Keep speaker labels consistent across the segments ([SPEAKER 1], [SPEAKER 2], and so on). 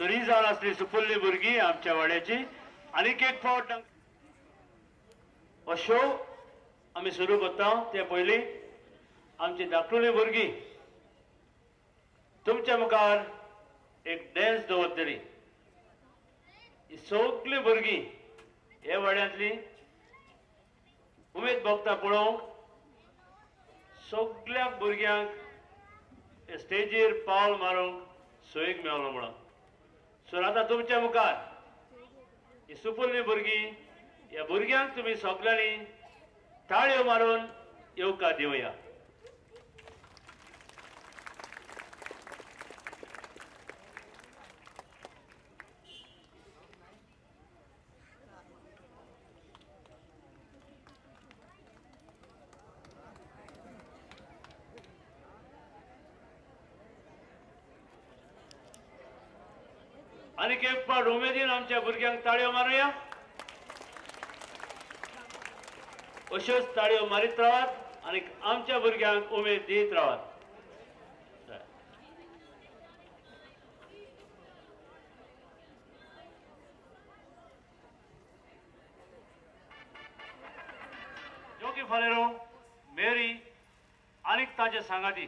[SPEAKER 1] तरी जावन आसली सुपुल्ली भुरगीं आमच्या वाड्याची. आनीक एक फावट हो शो आमी सुरू करता ते पयलीं आमची धाकटुली भुरगीं तुमच्या मुखार एक डॅन्स दवरतली. ही सगळीं भुरगीं हे वाड्यांतली उमेद भोगता पळोवंक. सगळ्या भुरग्यांक स्टेजीर पावल मारूंक सोयीक मेळलो म्हणून. सो आतां तुमच्या मुखार ही सुपुल्ली भुरगीं, ह्या भुरग्यांक तुमी सगळ्यांनी ताळयो मारून येवकार दिवया. आनीक एक फावट उमेदीन आमच्या भुरग्यांक ताळयो मारुया. अश्योच ताळयो मारीत रावात आनी आमच्या भुरग्यांक उमेद दीत रावात. जोकी फालेरो, मेरी आनीक तांचे सांगाती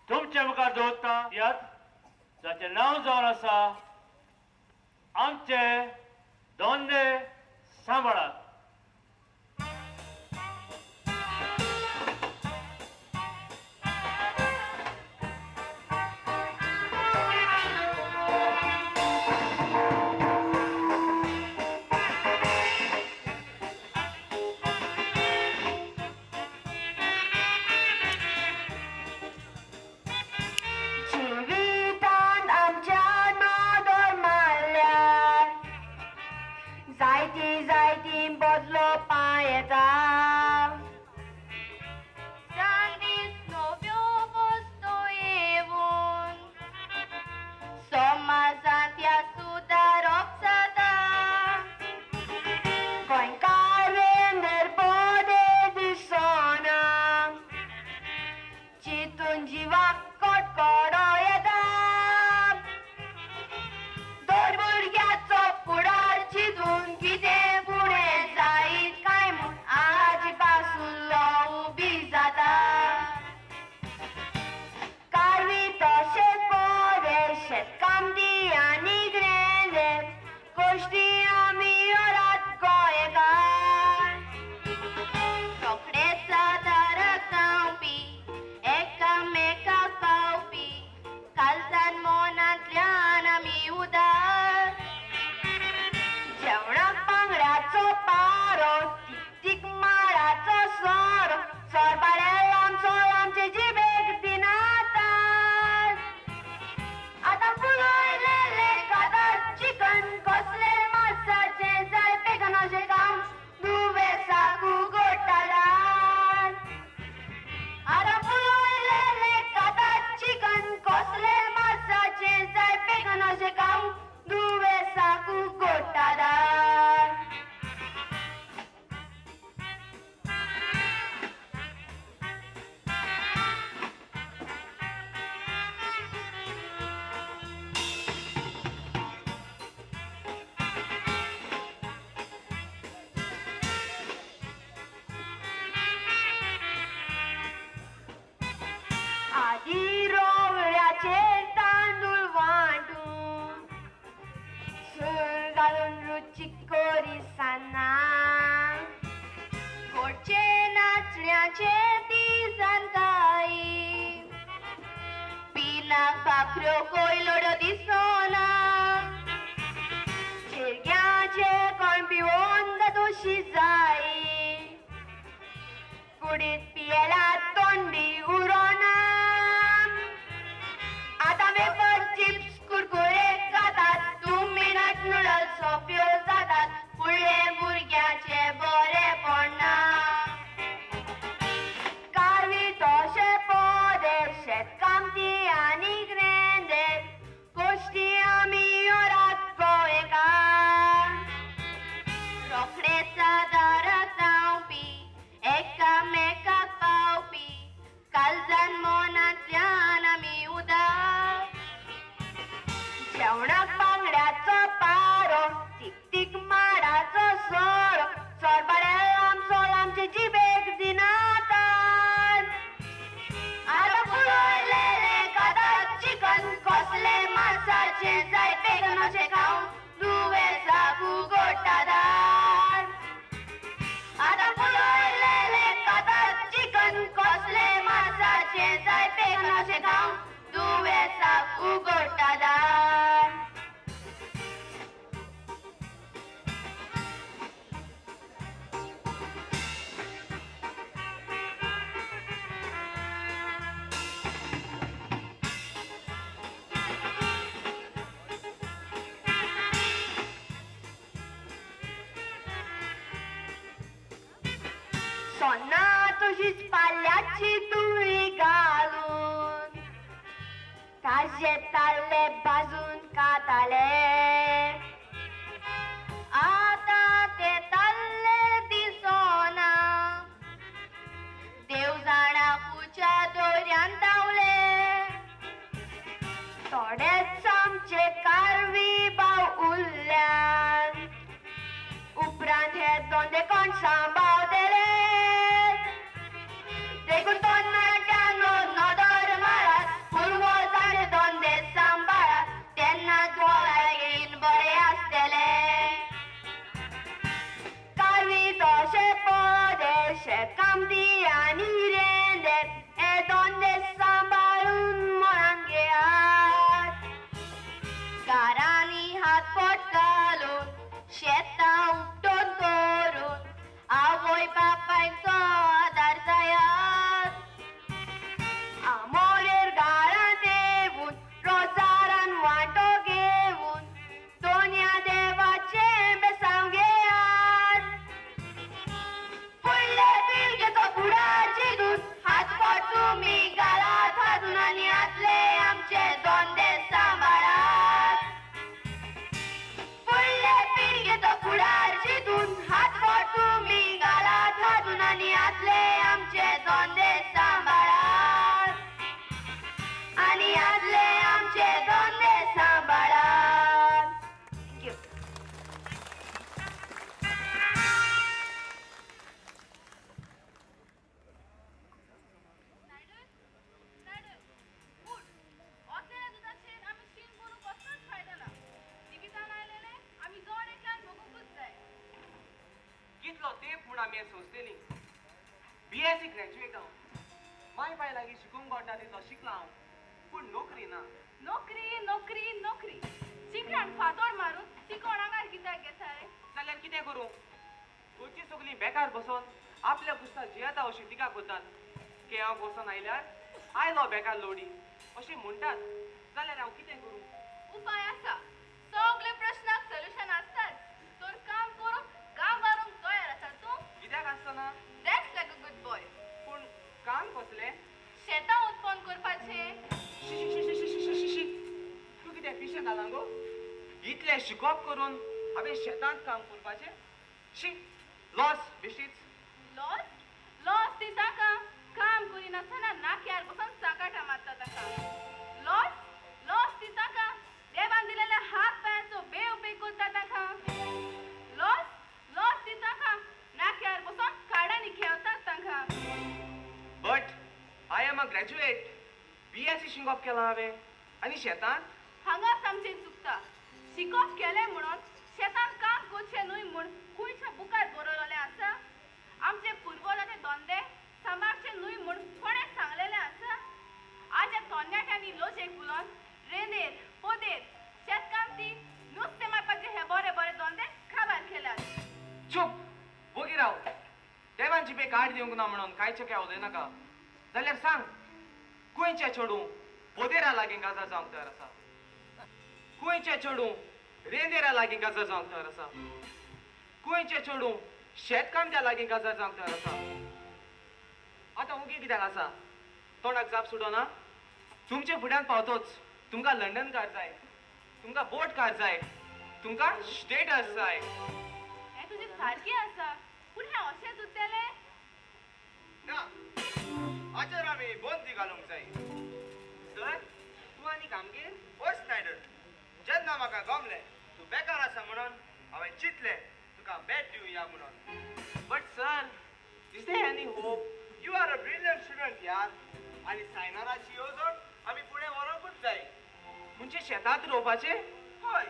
[SPEAKER 1] तुमच्या मुखार दवरता याद जाचें नांव जावन आसा आमचे दोंदे सांबाळात.
[SPEAKER 2] जेवणाक बांगड्याचो पारो, तिक माडाचो सोरो, सोरबाड्या आमचो आमचे जिबेक दिनातान. आतां पुरयलेलें खातात चिकन, कसले मासाचें जाय बेगन अशें खावन दुयेंसाक उगडटा दार. आतां पुरयलेलें खातात चिकन, कसले मासाचें जाय बेगन अशें खावन दुयेंसाक उगडटा दार. सोन्ना तुजीच पाल्याची तुळी घालून ताजे ताल्ले भाजून खाताले. आतां ते ताल्ले दिसना, देव जाणा खुच्या दर्यान धांवले. थोडेच आमचे कारवी भाव उरल्यान, उपरांत हे धंदे कोण सांबाळतले? देखून तरणाट्यांनो नदर मारात, पुर्वजांचे धंदे सांबाळात, तेन्नाच भलायकेन बरें आसतलें. कारवी तशे पदे, शेतकामती आनी रेंदेर हे धंदे सांबाळून मनान घेयात. घरांनी हात पोट घालून, शेतां उपटून करून आवय बापायचो आदार जायात. आमोरेर घरांत येवन, रोजारान वांटो घेवन दोनया देवाचें बेसांव घेयात. फुडले पिळगेचो फुडार चिंतून हात पोट तुमी घालात हातून आनी आदले आमचे धंदे सांबाळात. फुडले पिळगेचो फुडार चिंतून हात पोट तुमी घालात हातून आनी आदले आमचे धंदे सांबाळात. आनी आदले आमचे धंदे सांबाळात. Thank you.
[SPEAKER 3] उठ. ओतलेल्या दुदाचेर आमी शीण करून कसलोच फायदो ना. निविदान आयलेलें आमी जण एकल्यान भोगूंकूच जाय.
[SPEAKER 4] कितलो तेंप म्हूण आमी हें सोंसतलीं? बीएससी ग्रॅज्युएट हांव. माय पाय लागीं शिकूंक गोडटा तितलो शिकलां हांव, पूण नोकरी ना.
[SPEAKER 3] नोकरी नोकरी नोकरी, चिकरान फातोर मारून चिकोण आंगार कित्याक घेताय?
[SPEAKER 4] जाल्यार कितें करूं? गोंयचीं सगलीं बेकार बसोन आपल्या कुस्तार जियेता अशी टिका करतात. के हांव बसोन आयल्यार आयलो बेकार लोडी अशें म्हणटात. जाल्यार हांव कितें करूं?
[SPEAKER 3] उपाय आसा. सगळे प्रश्नाक सोल्युशन आसताच. तर काम करूंक गांव मारूंक तयार आसा तूं?
[SPEAKER 4] कित्याक आसतना?
[SPEAKER 3] That's like a good boy.
[SPEAKER 4] पूण काम कसलें?
[SPEAKER 3] शेतां उत्पन्न करपाचें.
[SPEAKER 4] शी शी शी शी शी शी शी, तूं कितें पिशें जालां गो? इतलें शिकप करून हांवें शेतांत काम करपाचें? शी, लॉस बेश्टीच.
[SPEAKER 3] लॉस लॉस ती ताका, काम करिनासतना नाक्यार बसून चाकाटां मारता ताका. लॉस लॉस ती ताका, देवान दिलेल्या हात पांयांचो बेउपेग करता ताका. लॉस लॉस ती ताका, नाक्यार बसून कार्डांनी खेळतात तांकां.
[SPEAKER 4] But I am a graduate. BSc शिकप केलां हांवें आनी शेतांत?
[SPEAKER 3] हांगाच आमचें चुकता. शिकप केलें म्हणून शेतांत काम करचें न्हय म्हूण खंयच्या बुकार बरयलेलें आसा? आमचे पुर्वजाचे धंदे सांबाळचे न्हय म्हूण कोणें सांगलेलें आसा? आयच्या तरणाट्यांनी लजेक उलोवन रेंदेर, पोदेर, शेतकामती, नुस्तें मारपाचे हे बरे बरे धंदे काबार केल्यात.
[SPEAKER 4] चूप, वोगी राव. देवान जिबेक कार्ड दिवंक ना म्हणून कांयचें काय उलयनाका. जाल्यार सांग, खंयचें चेडूं पोदेरा लागीं काजार जावंक तयार आसा? खंयचें चेडूं रेंदेरा लागीं काजार जावंक तयार आसा? खंयचें चेडूं शेतकामत्या लागीं काजार जावंक तयार आसा? आतां उगी कित्याक आसा? तोंडाक जाप सुटना? तुमचे फुड्यान पावतोच तुमकां लंडन कार जाय, तुमकां बोट कार जाय, तुमकां स्टेटस जाय.
[SPEAKER 3] हें तुजें सारकें आसा, पूण हें अशेंच उरतलें?
[SPEAKER 5] ना, हाचेर आमी बंदी घालूंक जाय.
[SPEAKER 4] सर, तूं आनी कामगेर?
[SPEAKER 5] हय स्नायडर, जेन्ना तेन्ना म्हाका गमलें तूं बेकार आसा म्हणून हांवें चिंतलें तुका भेट दिवया म्हणून.
[SPEAKER 4] But sir, is there any hope?
[SPEAKER 5] You are a brilliant student यार. आनी सायनाराची येवजण आमी फुडें व्हरोंकूच जाय.
[SPEAKER 4] म्हणजे शेतांत रोवपाचें?
[SPEAKER 5] हय,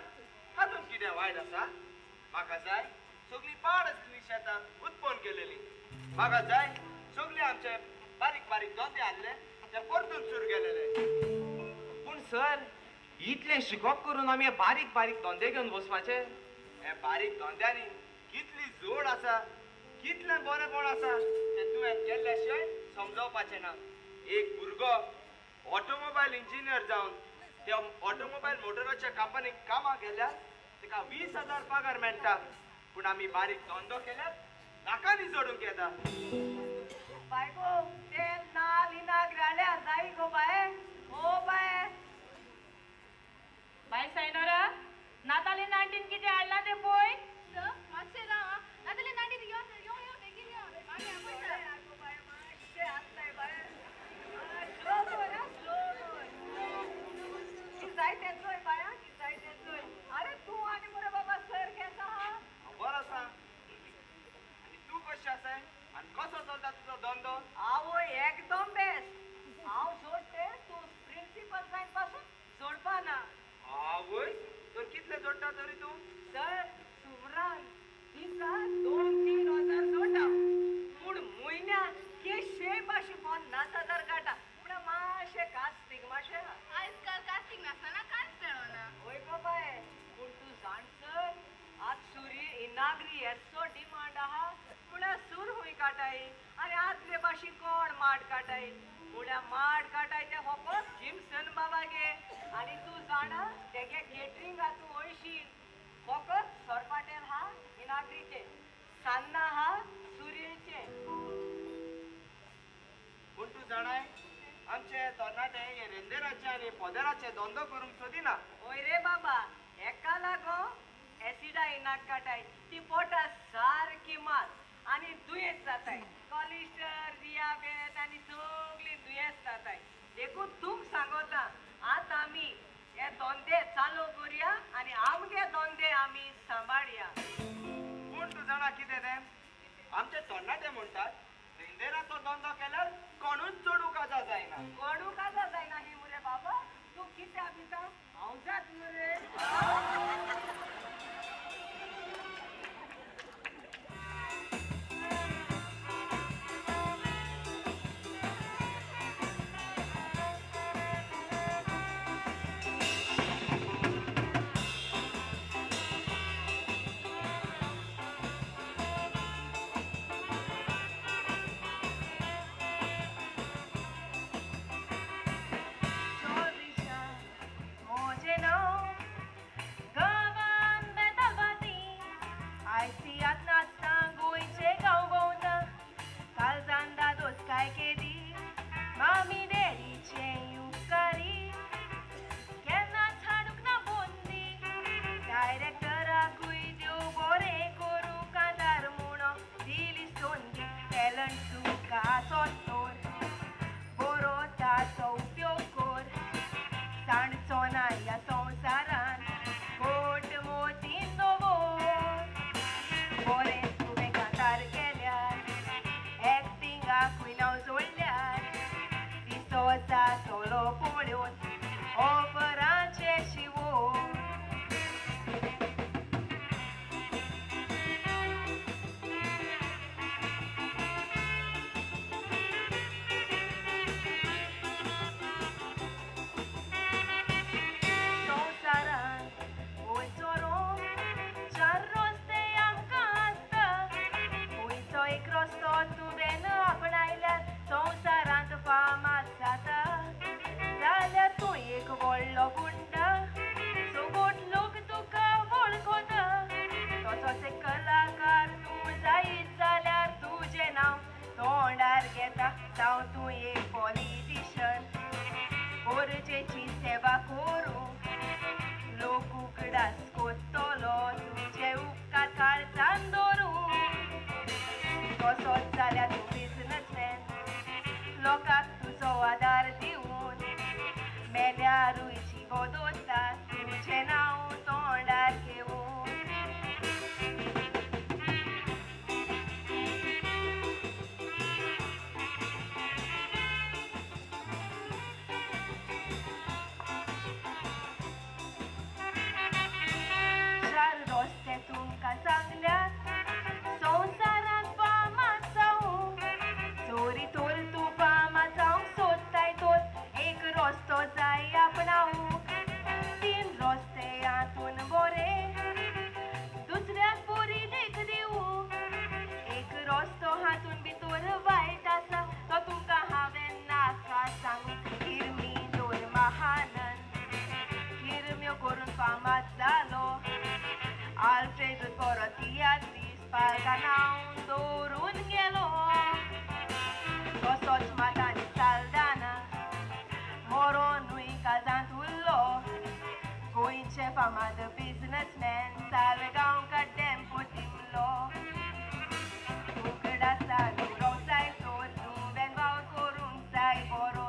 [SPEAKER 5] हातूंत कितें वायट आसा? म्हाका जाय सगळीं पाड आसली शेतां उत्पन्न केलेली. म्हाका जाय सगळे आमचे बारीक बारीक धंदे आसले ते परतून सुरू केलेले.
[SPEAKER 4] पूण सर, इतलें शिकप करून आमी हे बारीक बारीक धंदे घेवन बसपाचे?
[SPEAKER 5] हे बारीक धंद्यांनी कितली जोड आसा, कितलें बरेंपण आसा तें तुवें केल्ल्या शिवाय समजावपाचें ना. एक भुरगो ऑटोमोबायल इंजिनियर जावन त्या ऑटोमोबायल मोटराच्या कंपनीक कामाक गेल्यार ताका 20,000 पगार मेळटा. पूण आमी बारीक धंदो केल्यार लाखांनी जोडूंक येता.
[SPEAKER 6] बायगो तेल नाल इनाग राल्या जाई गो बाये. ओ बाये.
[SPEAKER 3] बाय सायनोरा, नाताली नांटीन कितें हाडलां तें पळय. सर मातशें राव आं. नाताली नांटीन यो यो यो बेगीन यो. मागीर आपयता.
[SPEAKER 6] मातशें आसताय बाये. स्लो दवर आं, स्लो दवर. कितें जाय तें चोय बाया, कितें जाय तें चोय. आरे तूं आनी मरे बाबा सर केसो आहा?
[SPEAKER 5] हांव बरो आसा. आनी तूं कशें आसाय आनी कसो चलता तुजो धंदो?
[SPEAKER 6] आवय एकदम बेस्ट. हांव जोडटे तूं प्रिंसिपल जायन पासून जोडपा ना.
[SPEAKER 5] आवय, तर कितले जोडटा तरी तूं?
[SPEAKER 6] सर सुमरान दिसा 2-3 हजार जोडटा, पूण म्हयन्याक केशे पाशी 50,000 काडटा. पूण मातशें कास्तीक मातशें.
[SPEAKER 3] आयज काल कास्तीक नासतना कांयच मेळना.
[SPEAKER 6] हय गो बाये, पूण तूं जाण सर, आज सुरी इनागरी येसो डिमांड आहा म्हळ्यार सूर खूंय काटाय आनी आदले भाशेन कोण माड काटाय. म्हळ्यार माड काटाय ते फकत जिमसन बाबा गे. आनी तूं जाणा तेगे केटरिंग तूं वळशील फकत सरपाटेल हा इनागरीचे, सान्नां आहा सुरयेचे.
[SPEAKER 5] पूण तूं जाणाय आमचे तरणाटे हे रेंदेराचे आनी पदेराचे धंदो करूंक सोदिना.
[SPEAKER 6] हय रे बाबा, हेका लागो एसिडा इनाग काटाय ती पोटा सारकी मात आनी दुयेंस जाताय. कॉलिस्टर दियाबेत आनी सगळीं दुयेंस जाताय. देखून तुमकां सांगोता आतां आमी हे धंदे चालू करुया आनी आमगे धंदे आमी सांबाळया.
[SPEAKER 5] पूण तूं जाणा कितें तें? आमचे तरणाटे म्हणटात रेंदेराचो धंदो केल्यार कोणूच चडू काजा जायना.
[SPEAKER 6] कोणू काजा जायना ही मुरे बाबा, तूं कित्याक भिता? हांव जात मुरे. Farmer the businessman, Saligao Dempo Timlo. Ukadasa Rosai Tor, Ben Korun Sai Boro.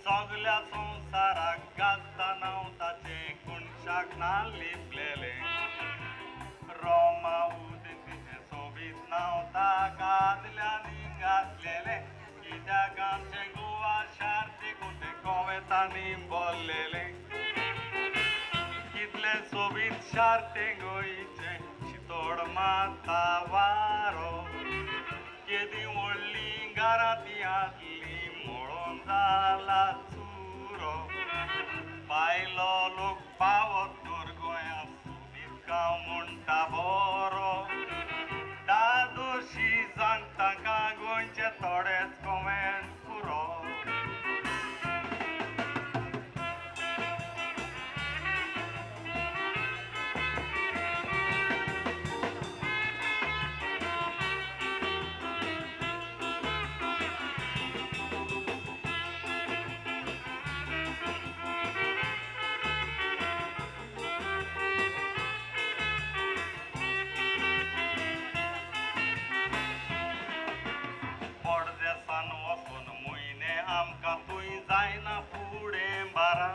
[SPEAKER 7] सगल्या संवसाराक गाजता नांव ताचें कोणशाक ना लिपलेलें रोमा उदेंतीचें सोबीत नांव ताका आदल्यांनी गाजलेलें कित्याक आमचें गोवा शार देखून तें कोवेतांनी बोल्लेलें कितलें सोबीत शार तें गोंयचें शितोड माता वारो केदी व्हडली घरां ती आसली मोडोन जाला चुरो भायलो लोक पावत तर गोंया सोबीत गांव म्हणटा बरो दादोशी जांक तांकां गोंयचे थोडेच कोमेंट पुरो. परदेसान वचून म्हयने आमकां थंय जायना फुडें बारा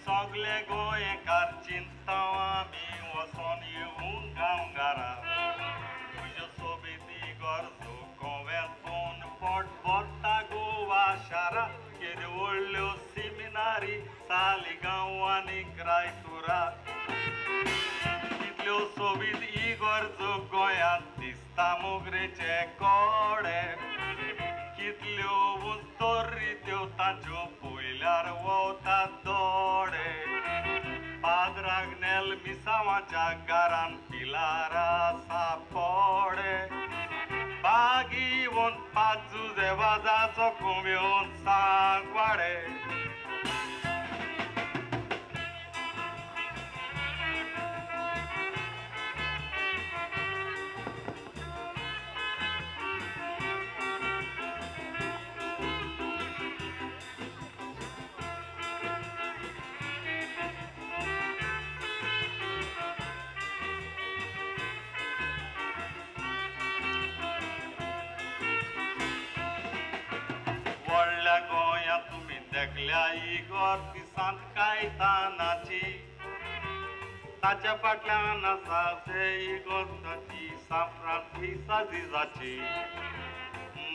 [SPEAKER 7] सगले गोंयकार चिंतता आमी वचोन येवूं गांवघरा तुज्यो सोबीत इगर्जो गोव्यांत पळोवन पोट भरता गोवा शारा केद्यो व्हडल्यो सिमिनारी सालिगांव आनी रायतुरा कितल्यो सोबीत इगर्जो गोंयांत दिसता मोगरेचे कोडे कितल्यो उंच तोर्री त्यो तांच्यो पयल्यार वोवतात दोडे पाद्राक नेल मिसावाच्या घरान पिलार आसा पोडे बागी वोन पाजुजे वाजाचो कुंब्योन सांगवाडे. व्हडल्या गोंयांत तुमी देखल्या इगोर्ज ती सांत कायतानाची ताच्या फाटल्यान आसा ते इगोर्ज ताची सांत फ्रांसिसा जिजाची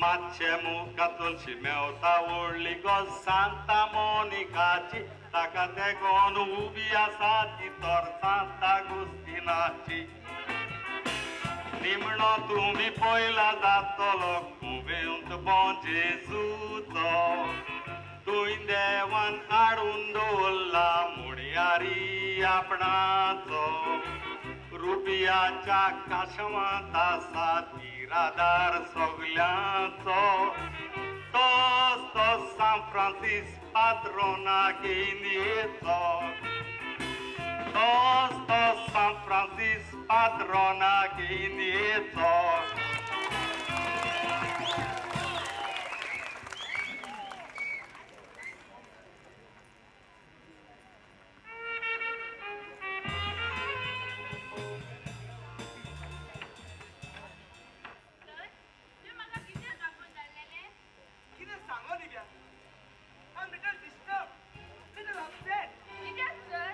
[SPEAKER 7] मातशे मुखार तुलशी मेवता व्हडली गोर्ज सांता मोनिकाची ताका तेगोन उबी आसा ती तर सांत आगुस्तिनाची. निमणो तुमी पयला जातलो कुवेंत बों जेजूचो तुंय देवान हाडून दवरला मुणयारी आपणाचो रुपयाच्या काशवांत आसा तिरादार सगल्यांचो तोच तो सांत फ्रांसीस पात्रोनाक इंदियेचो तोच तो सांत फ्रांसीस पात्रोनाक इंदियेचो.
[SPEAKER 3] सर, तुवें म्हाका कित्याक आपोवन धाडलेलें?
[SPEAKER 5] कितें सांगो Divya, I am little disturb, little upset.
[SPEAKER 3] कित्याक सर?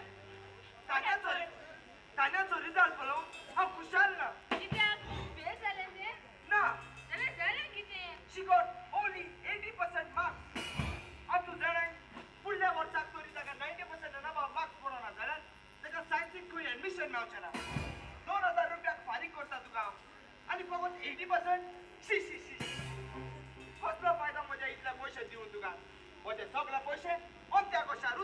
[SPEAKER 5] तान्याचो रिजल्ट पळोवन हांव खुशाल ना.
[SPEAKER 3] कित्याक फेल जालें तें?
[SPEAKER 5] ना.
[SPEAKER 3] जाल्यार जालें कितें?
[SPEAKER 5] She got only 80% marks. आतां तूं जाणा फुडल्या वर्साक तरी ताका 90% आनी above marks पडना जाल्यार ताका सायन्सीक खंय एडमिशन मेळचें ना. 2000 रुपयाक फारीक करता तुका हांव आनी फकत 80%? शी शी शी, कसलो फायदो म्हज्या इतले पयशे दिवन तुका? म्हजे सगळे पयशे अंत्या कोशार.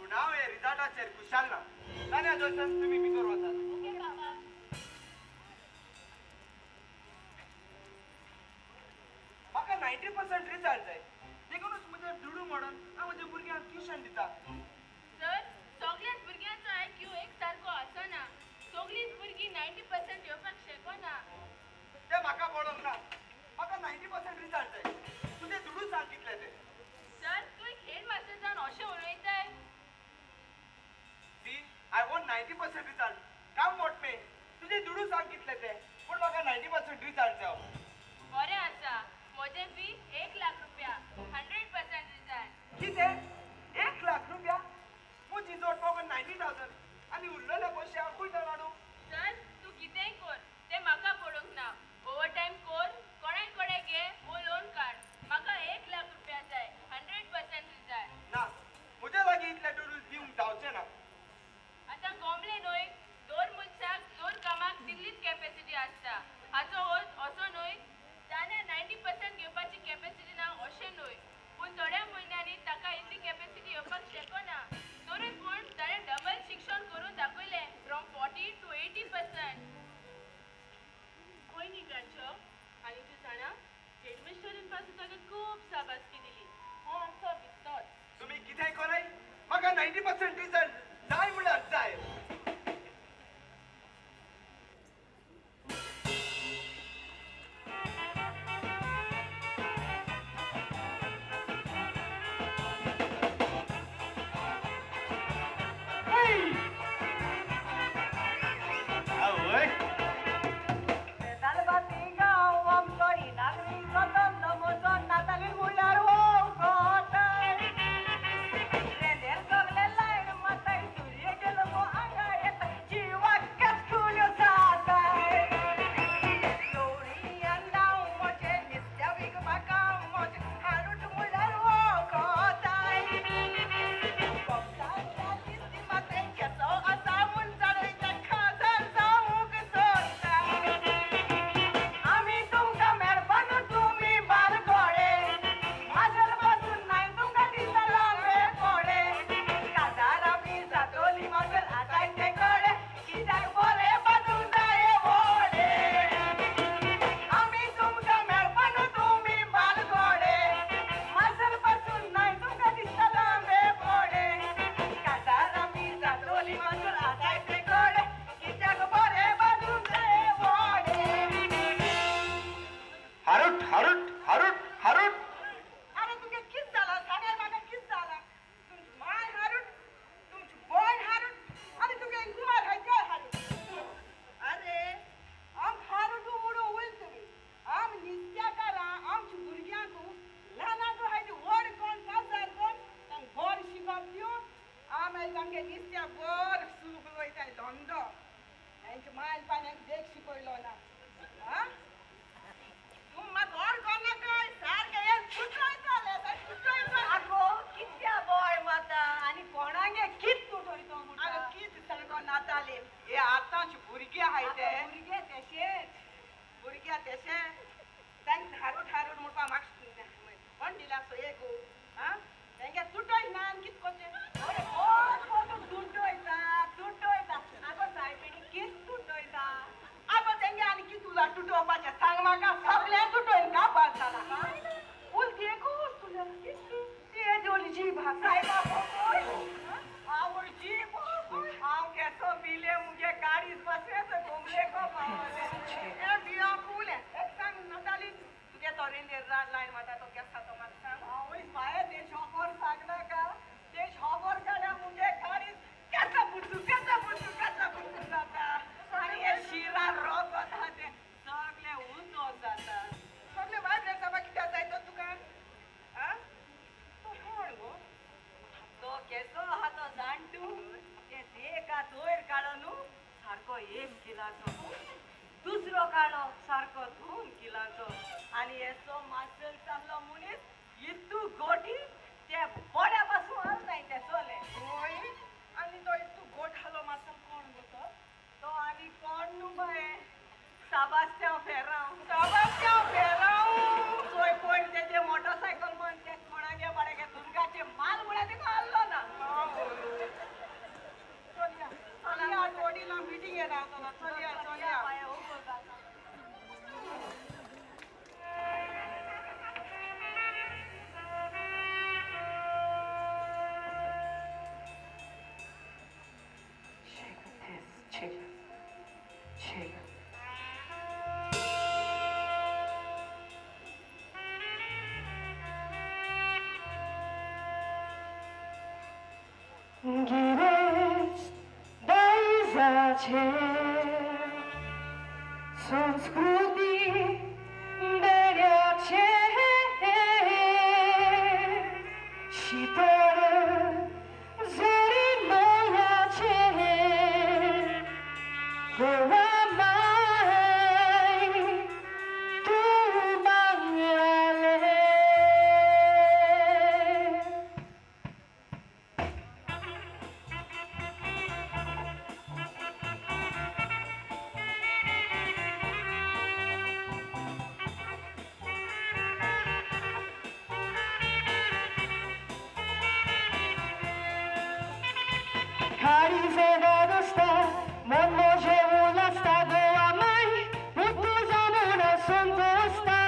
[SPEAKER 5] पूण हांव हे रिजल्टाचेर खुशाल ना. तान्या जोयसन तुमी भितर वचात.
[SPEAKER 3] ओके बाबा.
[SPEAKER 5] म्हाका 90% रिजल्ट जाय, देखूनच म्हजे दुडू म्हणून हांव म्हज्या भुरग्यांक ट्युशन दिता.
[SPEAKER 3] सर, सगळ्याच भुरग्यांचो आयक्यू एक सारको आसना. सगळींच भुरगीं 90% येवपाक शकना.
[SPEAKER 5] ते म्हाका पडोंक ना. म्हाका 90% रिजल्ट जाय. तुजे दुडू सांग कितले ते.
[SPEAKER 3] सर, तूं एक हेड मास्टर जावन अशें उलयताय?
[SPEAKER 5] See, I want 90% result. Come what may. तुजे दुडू सांग कितले ते, पूण म्हाका 90% रिजल्ट जाय.
[SPEAKER 3] बरें आसा, म्हजें फी 1 लाख रुपया, 100% रिजल्ट.
[SPEAKER 5] कितें? 1 लाख रुपया? म्हजी जोड म्हाका 90,000 आनी उरलेले पयशे हांव खंयच्यान हाडूं?
[SPEAKER 3] सर, तूं कितेंय कर, तें म्हाका पडूंक ना. ओवर टायम कर, कोणाय कडेन घे वो लोन काड. म्हाका 1 लाख रुपया जाय, 100% रिजल्ट.
[SPEAKER 5] ना, म्हज्या लागीं इतले दुडू दिवंक जावचे ना.
[SPEAKER 3] आतां गोमले न्हय, दर मनशाक दर कामाक तितलीच कॅपेसिटी आसता. हाचो अर्थ असो न्हय ताणें 90% घेवपाची कॅपेसिटी ना अशें न्हय, पूण थोड्या म्हयन्यांनी ताका इतली कॅपेसिटी येवपाक शकना. तरी पूण ताणें डबल शिक्षण करून दाखयलें, फ्रॉम 40 to 80%. खंय न्ही गांचो? आनी तूं जाणा, हेडमास्टरीन पासून ताका खूब शाबासकी दिली. हो आमचो बिस्तोच.
[SPEAKER 5] तुमी कितेंय कराय, म्हाका 90% रिजल्ट जाय म्हळ्यार जाय.
[SPEAKER 1] आवय,
[SPEAKER 6] आमी तुमकां मेळपाक तुमी बारगोडे, माजर बसून नाय तुमकां दिसता लांबे कोडे. काजार आमी जातोली माजर आतां ते कडे, कित्याक बरें बाजूंक जाय व्हडे. आमी तुमकां मेळपाक तुमी बारगोडे, माजर बसून नाय तुमकां दिसता लांबे कोडे. काजार आमी जातोली माजर आतां ते कडे, कित्याक बरें बाजूंक जाय व्हडे.
[SPEAKER 5] हारूट हारूट हारूट हारूट.
[SPEAKER 6] अरे तुगे कित जाला सांगाय म्हाका, कित जाला? तुमची माय हारूट, तुमची बोय हारूट, आनी तुगे कुमार हाय ते हारूट. अरे आम हारूट म्हणून वयल तुमी. आम नित्याकारां आमच्या भुरग्यांक ल्हानांक हाय ती व्हड कोण काजार कोण तांकां बरें शिकप दिवन आम आयज आमगे निस्त्या बरो सूख वयताय धंदो. हेंच्या मायल पान्याक देख शिकयलो ना. आं, तूं म्हाका व्हड कोण सारकें हें तुटयतलें, तुटयतलें. आगो कित्या बॉय माता आनी कोणागे कित तुटयतो म्हणटा? आगो कित सांगो नाताली, हे आतांचे भुरगे आहाय ते भुरगे तेशेच, भुरग्या तेशे तांकां हारूट हारूट म्हणपा म्हाका कोण दिला सोयेक? आं, तेंगे तुटय ना आनी कित करचें? कोण कोण तुटयता तुटयता. आगो सायबिणी कित तुटयता? आगो तेंगे आनी कित उला तुटोवपाचें सांग म्हाका. सगळें तुटोवन काबार जाला. उलटी एकूच तुज्या ती येदी जीब आहा सायबा. आवय जीब हांव केसो बिले मुगे गाडीच बसले गोमले को पावले. ए बिया कुले एक सांग नताली, तुगे तो रेंदेर लायन माता तो केसा तो म्हाका सांग. आवय बाये ते शॉपर सांगनाका, ते शॉपर काड्या मुगे गाडीच केसा बुडू केसा बुडू केसा बुडू जाता आनी हे शिरा रोगत आहा ते सगळे उजो जाता. सगळे वायट जाता कित्याक जाय तो तुका? आं, तो कोण गो? तो केसो आहा तो जाणटू, ते एका दोयर काडो न्हू सारको 1 किलाचो, दुसरो काडो सारको 2 किलाचो, आनी येसो मासल चाललो मनीस इतू गोटी ते बोड्या पासून हालनाय ते चले. होय, आनी तो इतू गोट हालो मासल कोण गो तो? तो आनी कोण न्हू बाये, साबास्त्यांव फेरांव. साबास्त्यांव फेरांव चोय पयर तेजे मोटरसायकल म्हण ते कोणागे बाड्यागे दुर्गाचे माल म्हळ्यार तेका हाल्लो ना. गिरेस्त दायजाचें संस्कृती देण्याचें शीतळ झरी न्हंयाचें गोवा माय तूं बांगलाले. खाडीचे दोस्ता मन म्हजें उल्हासता गोवा माय पूत तुजो म्हूण संतोसता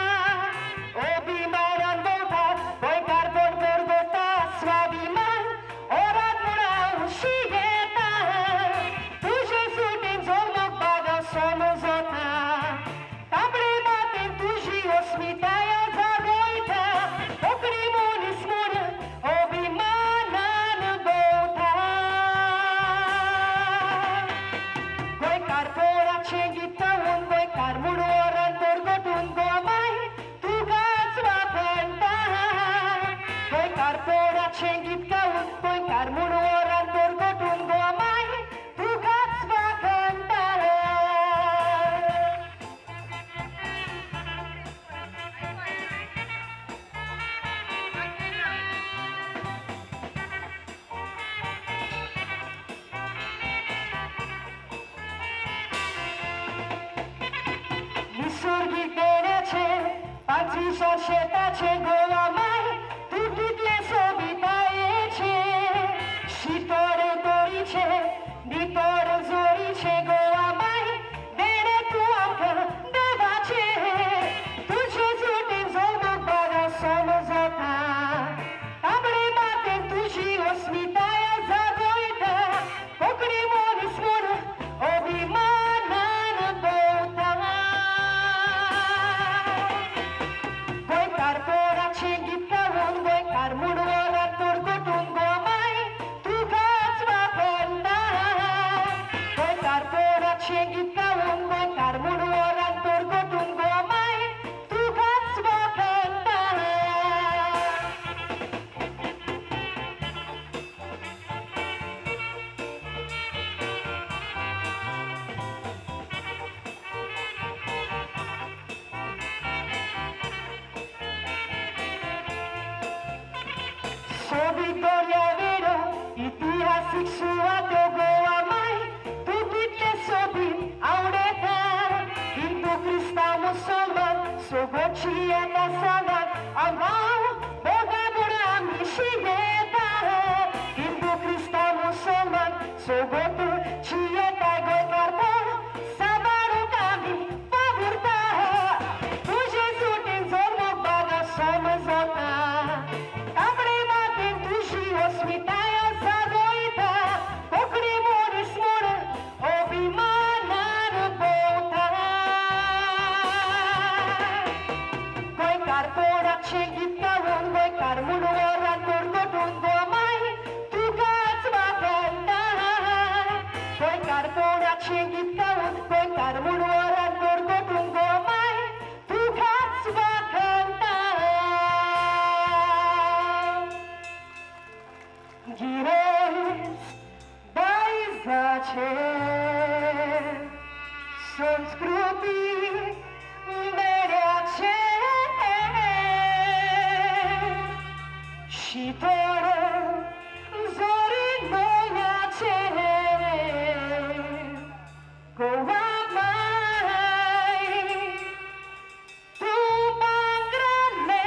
[SPEAKER 6] अभिमानान भोंवता गोंयकारपण करगोता स्वाभिमान ओरात म्हूण हांव शियेता तुजे सुटीन जल्मक बागा समजता तांबडे मातयेन तुजी अस्मिताय जागयता कोंकणी मनीस म्हूण अभिमानान भोंवता. गोंयकारपणाचें गीत गावन गोंयकार म्हूण वरान परगटून गोवा माय तुकाच वाखाणटा. गोंयकारपणाचें गीत गावन गोंयकार म्हूण वरान परगटून गोवा माय तुकाच वाखाणटा. निसर्गीक देण्याचें पांचवीचार शेताचें गोवा माय तूं कितलें सोबितायेचें शितळ तोरीचें नितळ जोरीचें गोवा माय देणें तूं आमकां देवाचें तुजे सुटीन जल्मक बागा समजता तांबडे मातयेन तुजी अस्मिताय जागयता कोंकणी मनीस म्हूण अभिमानान भोंवता. गोंयकारपणाचें गीत गावन गोंयकार म्हूण वरान परगटून गोवा माय तुकाच वाखाणटा. गोंयकारपणाचें गीत गावन गोंयकार म्हूण वरान परगटून गोवा माय तुकाच वाखाणटा. सोबीत दर्या वेळो इतिहासीक सुवातो गोवा माय तूं कितलें सोबीत आवडटा हिंदू क्रिस्तांव मुसलमान सोगोची येता सांगात हांव मोगा म्हूण आमी शियेता हिंदू क्रिस्तांव मुसलमान सोगोतची येता गोंयकारपण सांबाळूंक आमी वावुरता तुजे सुटीन जल्मक बागा समजता तांबडे मातयेन तुजी अस्मिताय जागयता कोंकणी मनीस म्हूण अभिमानान भोंवता. गोंयकारपणाचें गीत गावन गोंयकार म्हूण वरान परगटून गोवा माय तुकाच वाखाणटा. गोंयकारपणाचें गीत गावन गोंयकार म्हूण वरान परगटून गोवा माय तुकाच वाखाणटा. गिरेस्त दायजाचें संस्कृती देण्याचें शीतळ झरी न्हंयाचें गोवा माय तूं बांगराले.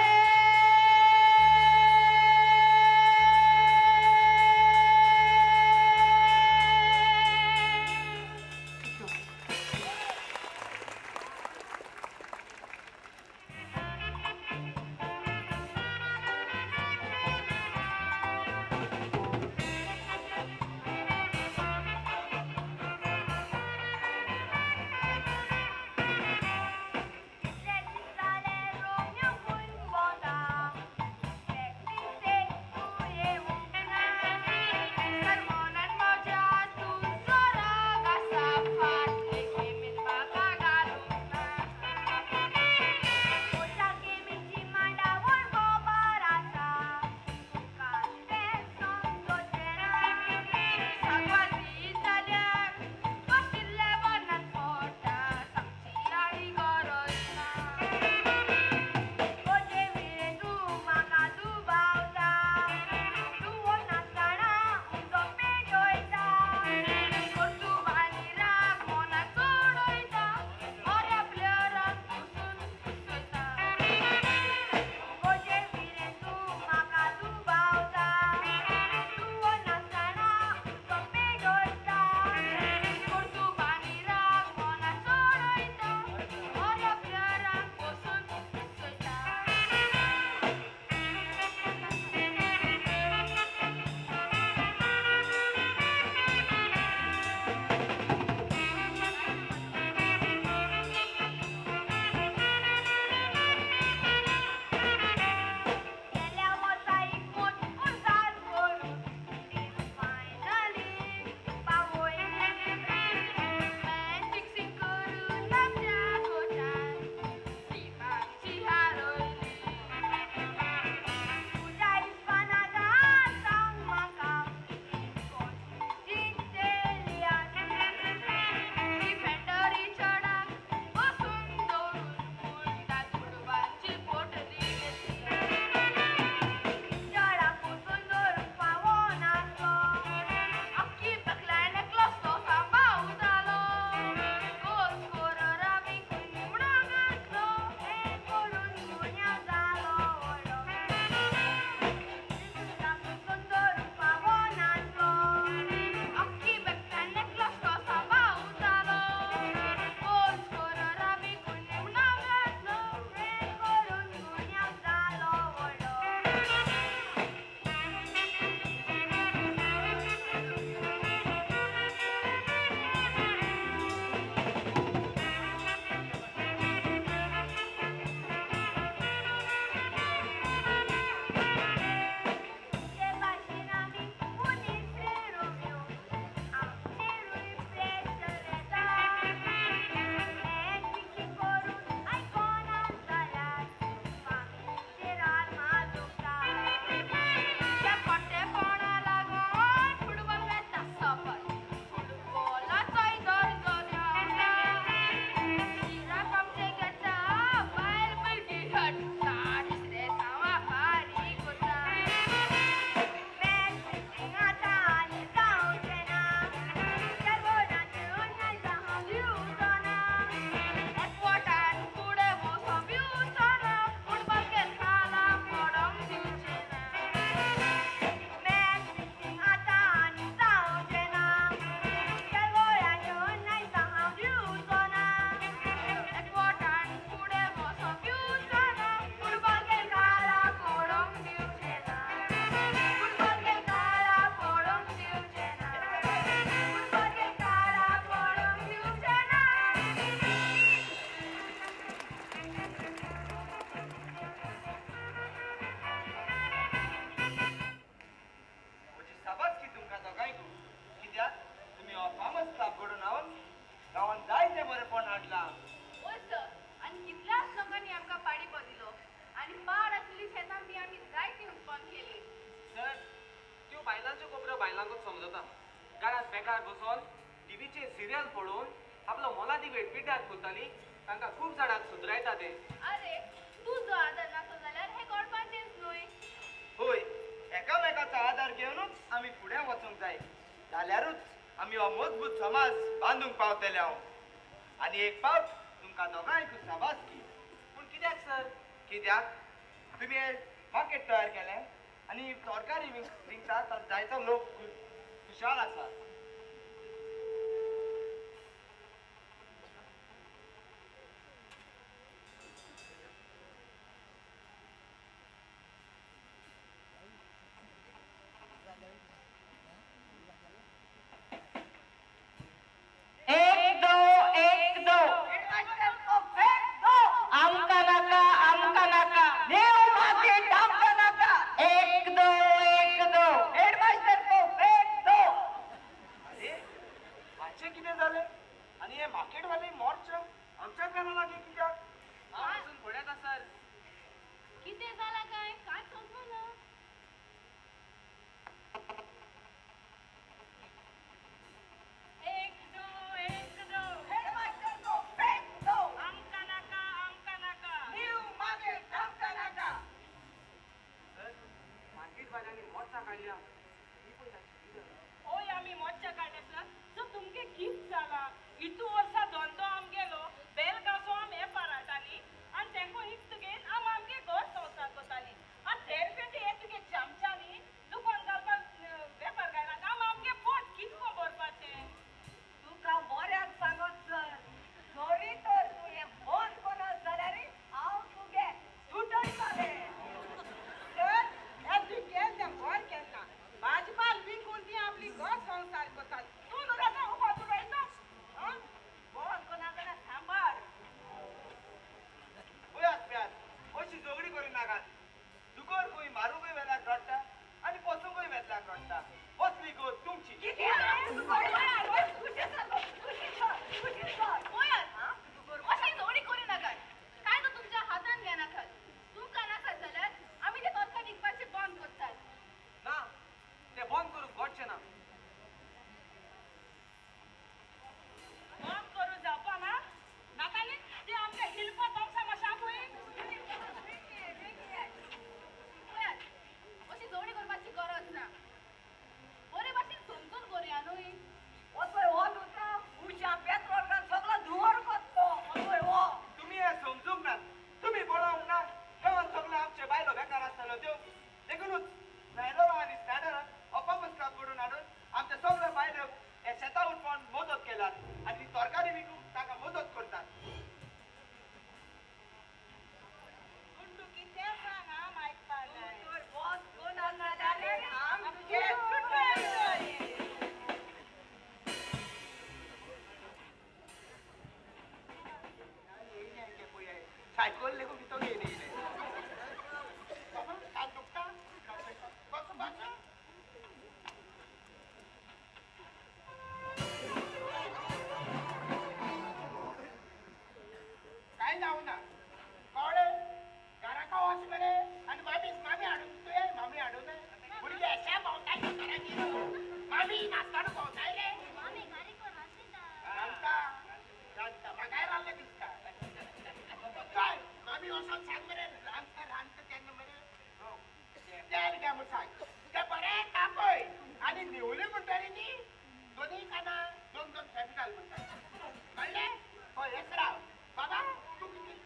[SPEAKER 4] घरात बेकार बसून टीव्हीचे सिरियल पळोवन आपलो मोलादी वेळ पिड्ड्यार करताली तांकां खूब जाणांक सुदरायता ते.
[SPEAKER 3] अरे तू जो आदार नासलो जाल्यार हे घडपाचेंच न्हय.
[SPEAKER 5] होय, एकामेकाचो आदार घेवनूच आमी फुडें वचूंक जाय, जाल्यारूच आमी हो मजबूत समाज बांदूंक पावतले हांव. आनी एक पावट तुमकां दोगांयकूय शाबासकी.
[SPEAKER 4] पूण कित्याक सर?
[SPEAKER 5] कित्याक तुमी हे मार्केट तयार केलें आनी तरकारी विकतात जायतो लोक खुशाल आसा.
[SPEAKER 6] एक दो एक दो आमका नाका आमका नाका देव मार्केट आमका नाका. एक दो एक दो हेडमास्टर को एक दो.
[SPEAKER 5] अरे हाचें कितें जालें? आनी हे मार्केटवाले मोर्चा आमच्या घरा लागीं कित्याक?
[SPEAKER 4] हांव वचून पळयता सर.
[SPEAKER 3] कितें जालां काय कांय समजना.
[SPEAKER 6] एक दो एक दो हेडमास्टर को फेंक दो. आमका नाका आमका नाका न्यू मार्केट आमका नाका.
[SPEAKER 4] सर, मार्केटवाल्यांनी मोर्चा काडल्या.
[SPEAKER 6] ओय आमी मोर्चा काडले सर. सो तुमगे कित जाला? इतू वर्सा धंदो आमगेलो बेल घासो आम वेपार हाडटाली आनी तेंको इक्त घेवन आम आमगे घर संवसार करताली. आनी तेर हे तुगे चमच्यानी दुकान घालपाक वेपार घायला आम आमगे पोट कितको भरपाचें?
[SPEAKER 8] तुका बऱ्याक सांगत सर, जरी तर तूं हें बंद करत जाल्यार हांव तुगे तुटयतलें.
[SPEAKER 6] सर, हें तुवें केलें तें बरें केलें ना. भाजपाल विकून ती आपली घर संवसार करताली. तूं न्हू आतां उबो तुटयता. बंद करना जाल्यार सांबाळ.
[SPEAKER 5] पळयात पळयात, अशी झगडी करी नाकात. दुकर खंय मारूंकय वेल्याक रडटा आनी पोसूंकय वेल्याक रडटा. असली गत तुमची.
[SPEAKER 3] पळयात, अशी झगडी करी नाकात. काय तो तुमच्या हातान घेनाकात. तुमकां नाका जाल्यार आमी ते तरकारी विकपाचें बंद करतात.
[SPEAKER 4] ना, ते बंद करूंक घडचें ना.
[SPEAKER 6] बंद करूं जावपा ना नाका न्ही ते आमकां हिलपा तोमसा मातशें पळय.
[SPEAKER 3] पळयात, अशी झगडी करपाची गरज ना. बरे भाशेन समजून करुया न्हय.
[SPEAKER 8] वचय हो तुका उशा पेट्रोल घाल सगळो धुंवर कोत्तो. वचय हो.
[SPEAKER 5] तुमी हें समजूंक नात. तुमी पळोवंक ना गांवांत सगळे आमचे बायलो बेकार आसताल्यो त्यो. देखुनूच स्नायडरां आनी स्नायडरान अपामस्काक करून हाडून आमच्या सगळ्या बायलोक हे शेतां उठपान मदत केल्यात आनी तरकारी विकूंक तांकां मदत करतात.
[SPEAKER 6] पूण तूं कितें सांग आम आयकपा जाय.
[SPEAKER 8] तूं तर बंद करना जाल्यार आम तुगे
[SPEAKER 6] तुटयतलीं.
[SPEAKER 5] सायकल लेगून भितर घेयन येयले. बाबा कान दुखता? बस बस.
[SPEAKER 9] काय जावं ना कळ्ळें? घराका वच मरे आनी मामी मामी हाडून तुवें मामी हाडून भुरगे अशा भोंवताय घराची मामी नाचताना भोंवताय रे.
[SPEAKER 2] मामी गाडी कोण नाचता?
[SPEAKER 9] रांदता रांदता म्हाकाय रांदलें दिसता. काय मामी वचोन सांग मरे रांदता रांदता तेन्ना मरे तेल घे म्हूण सांग. तें बरें तापय आनी न्हिवलें म्हणटरी न्ही दोनूय काना दोन दोन फेमी घाल म्हणटा. कळ्ळें? हय हेच राव बाबा. तूं कितें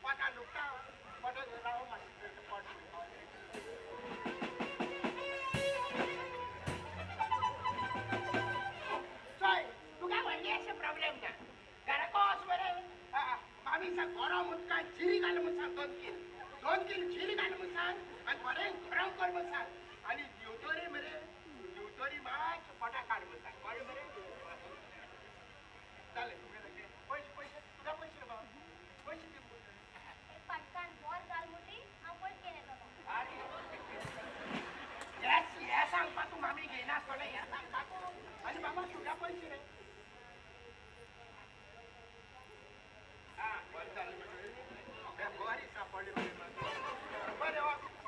[SPEAKER 9] पोटान दुखता? पोटान राव मातशें पोट. चल तुका व्हडलें अशें प्रॉब्लेम ना. घराको वच मरे मामी सांग गरम उदकांत जिरी घाल म्हूण सांग. 2 कील 2 कील जिरी घाल म्हूण सांग आनी बरें गरम कर म्हूण सांग. आनी न्हिवतरी मरे न्हिवतरी मातशें पोटा काड म्हूण सांग. कळ्ळें मरे? जालें तुगेलें पयशे पयशे तुका पयशे रे बाबा. पयशे दी.
[SPEAKER 2] पाटकान बोर घाल मुटी हांव पयस गेलें बाबा.
[SPEAKER 9] हें सांगपा तूं मामी घेयनासतलें हें सांगपा तूं. आनी बाबा तुका पयशे रे. आं बरें जालें मरे. बरी सापडली मरे. बरें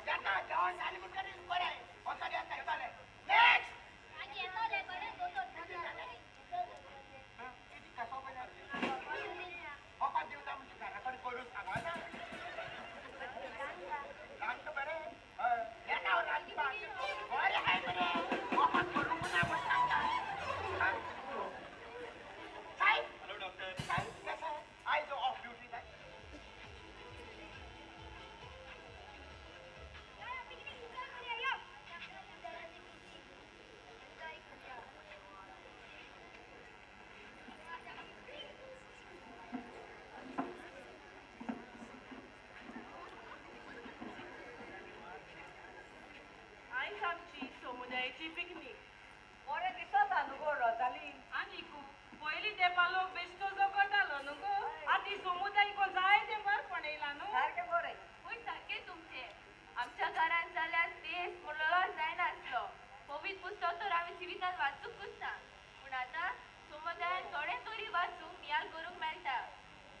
[SPEAKER 9] येता जेवण जालें म्हणटकीर बरें वचोन येता. जालें नेक्स्ट.
[SPEAKER 2] आनी येतले कडेन.
[SPEAKER 10] पिकनीक.
[SPEAKER 6] बरें दिसता न्हू गो रोजाली.
[SPEAKER 10] आनी पयलीं तेंपा लोक बेश्टो जगतालो न्हू गो, आतां समुदाय को जाय तें बरेपण येयलां न्हू.
[SPEAKER 6] सारकें बरें.
[SPEAKER 3] हय सारकें तुमचें. आमच्या घरान जाल्यार देश म्हणलो जायनासलो. पवित्र पुस्तक तर आमी जिवितांत वाचूंकूच ना, पूण आतां समुदायान थोडें तरी वाचूंक नियाळ करूंक मेळटा.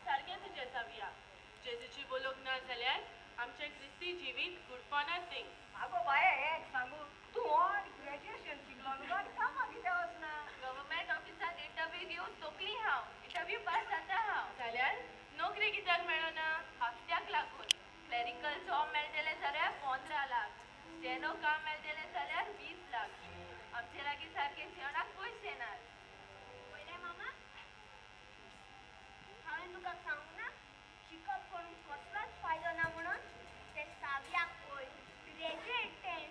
[SPEAKER 10] सारकें तुजें साविया. जेजूची बोलोक ना जाल्यार आमचें क्रिस्ती जिवीत गुडपणांत तें.
[SPEAKER 6] आगो बाये एक सांगू, तूं ऑन ग्रॅज्युएशन शिकलो न्हू आनी कामाक कित्याक वचना?
[SPEAKER 3] गव्हर्मेंट ऑफिसांत इंटरव्यू दिवन तोकली हांव, इंटरव्यू पास जाता हांव.
[SPEAKER 10] जाल्यार नोकरी कित्याक मेळना?
[SPEAKER 3] हफ्त्याक लागून क्लॅरिकल जॉब मेळटलें जाल्यार 15 लाख, स्टेनो काम मेळटलें जाल्यार 20 लाख. आमचे लागीं सारकें जेवणाक पयशे नात.
[SPEAKER 2] पळयलें मामा, हांवें तुका सांगूं ना शिकप करून कसलोच फायदो ना म्हणून? ते सावयाक पळय, ग्रॅज्युएट तें.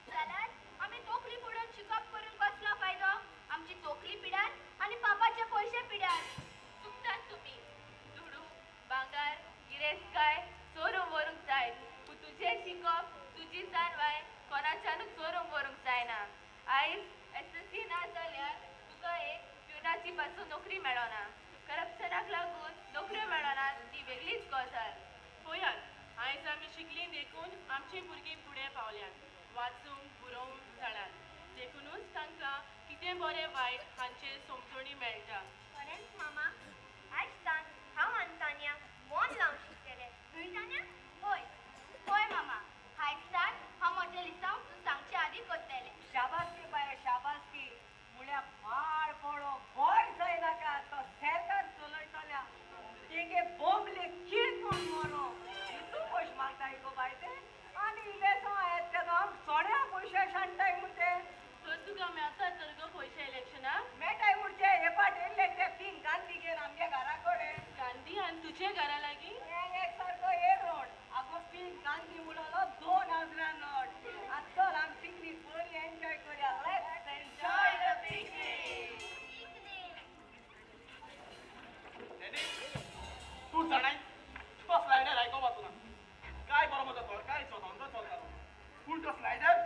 [SPEAKER 2] जाल्यार आमी तोकली पडून शिकप करून कसलो फायदो? आमची तोकली पिडार आनी पापाचे पयशे पिडार.
[SPEAKER 3] चुकतात तुमी. दुडू भांगर गिरेस्तकाय चोरून व्हरूंक जाय, पूण तुजें शिकप तुजी जाणवाय कोणाच्यानूच चोरून व्हरूंक जायना. आयज SSC ना जाल्यार तुका एक प्युनाची पासून नोकरी मेळना. करप्शनाक लागून नोकऱ्यो मेळना ती वेगळीच गजाल.
[SPEAKER 10] पळयात, आयज आमी शिकलीं देखून आमचीं भुरगीं फुडें पावल्यांत, वाचूंक बरोवंक जाणात, देखुनूच तांकां कितें बरें वायट हांचेर समजणी मेळटा.
[SPEAKER 2] खरेंच मामा, आयज तान हांव आनी तान्या मन लावन शिकतलें न्हय तान्या? हय हय मामा, आयज तान हांव म्हजें लिसांव तूं सांगचे आदीं करतलें.
[SPEAKER 6] शाबासकी बाये शाबासकी. म्हळ्यार पाड पडो भंय जायनाका, तो सरकार चलयतल्या तेगे बोंबले कितें कोण मरो इतू पयशे मागताय गो बाय ते, आनी इलेसांव येता तेन्ना आमकां चोड्या पयशे शाणटाय म्हूण ते.
[SPEAKER 10] तर तुका मेळटा तर गो पयशे इलेक्शनाक?
[SPEAKER 6] मेळटाय म्हणचे हे फाट येयल्ले ते पिंक गांधी घेवन आमगे घरा कडेन.
[SPEAKER 10] गांधी आनी तुजे घरा लागीं?
[SPEAKER 6] एक सारको हे रोड. आगो पिंक गांधी म्हणलो 2000 नोट. आतां चल आमी पिकनीक बरी एन्जॉय करया. Let's enjoy the picnic.
[SPEAKER 7] तूं जाणाय तो स्लायडर आयको वचना काय बरो म्हजो तरकारीचो धंदो चलता, पूण तो स्लायडर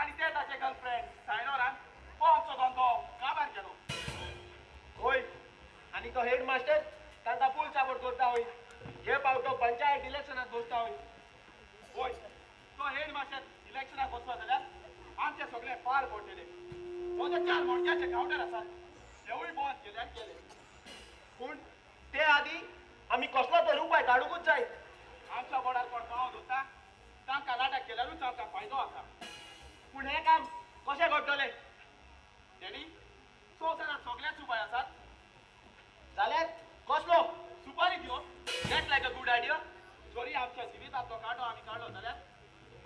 [SPEAKER 7] आनी ते ताचे गर्लफ्रेंड सायनोरान हो आमचो धंदो काबार केलो.
[SPEAKER 5] होय, आनी तो हेड मास्टर तांकां फूल सपोर्ट करता. होय, हे फावट तो पंचायत इलेक्शनाक बसता. होय
[SPEAKER 7] होय, तो हेड मास्टर इलेक्शनाक बसलो जाल्यार आमचे सगळे पार पडटले. म्हजे 4 मडक्याचे कावंटर आसात, तेवूय बंद केल्यार केले.
[SPEAKER 5] पूण ते आदी आमी कसलो तरी उपाय काडूंकूच जाय.
[SPEAKER 7] आमच्या बोर्डार कोण पांव दवरता तांकां नाटक केल्यारूच आमकां फायदो आसा.
[SPEAKER 5] पूण हें काम कशें घडटलें?
[SPEAKER 7] डॅडी, संवसारांत सगळ्याच उपाय आसात.
[SPEAKER 5] जाल्यार कसलो?
[SPEAKER 7] सुपारी दिवप.
[SPEAKER 5] That like a good idea.
[SPEAKER 7] जरी आमच्या जिवितांतलो कांटो आमी काडलो जाल्यार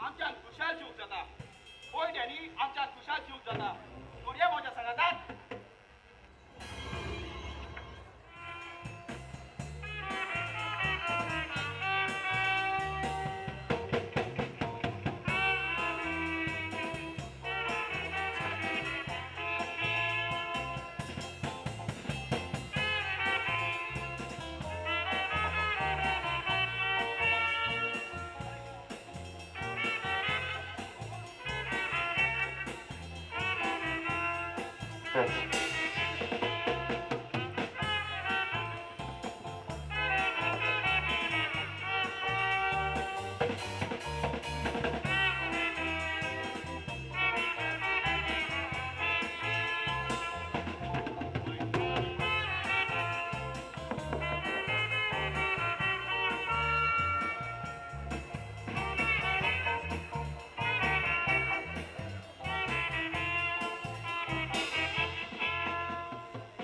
[SPEAKER 7] आमच्यान खुशाल जिवंक जाता. होय डॅडी, आमच्यान खुशाल जिवंक जाता. तोरया म्हज्या सांगातान.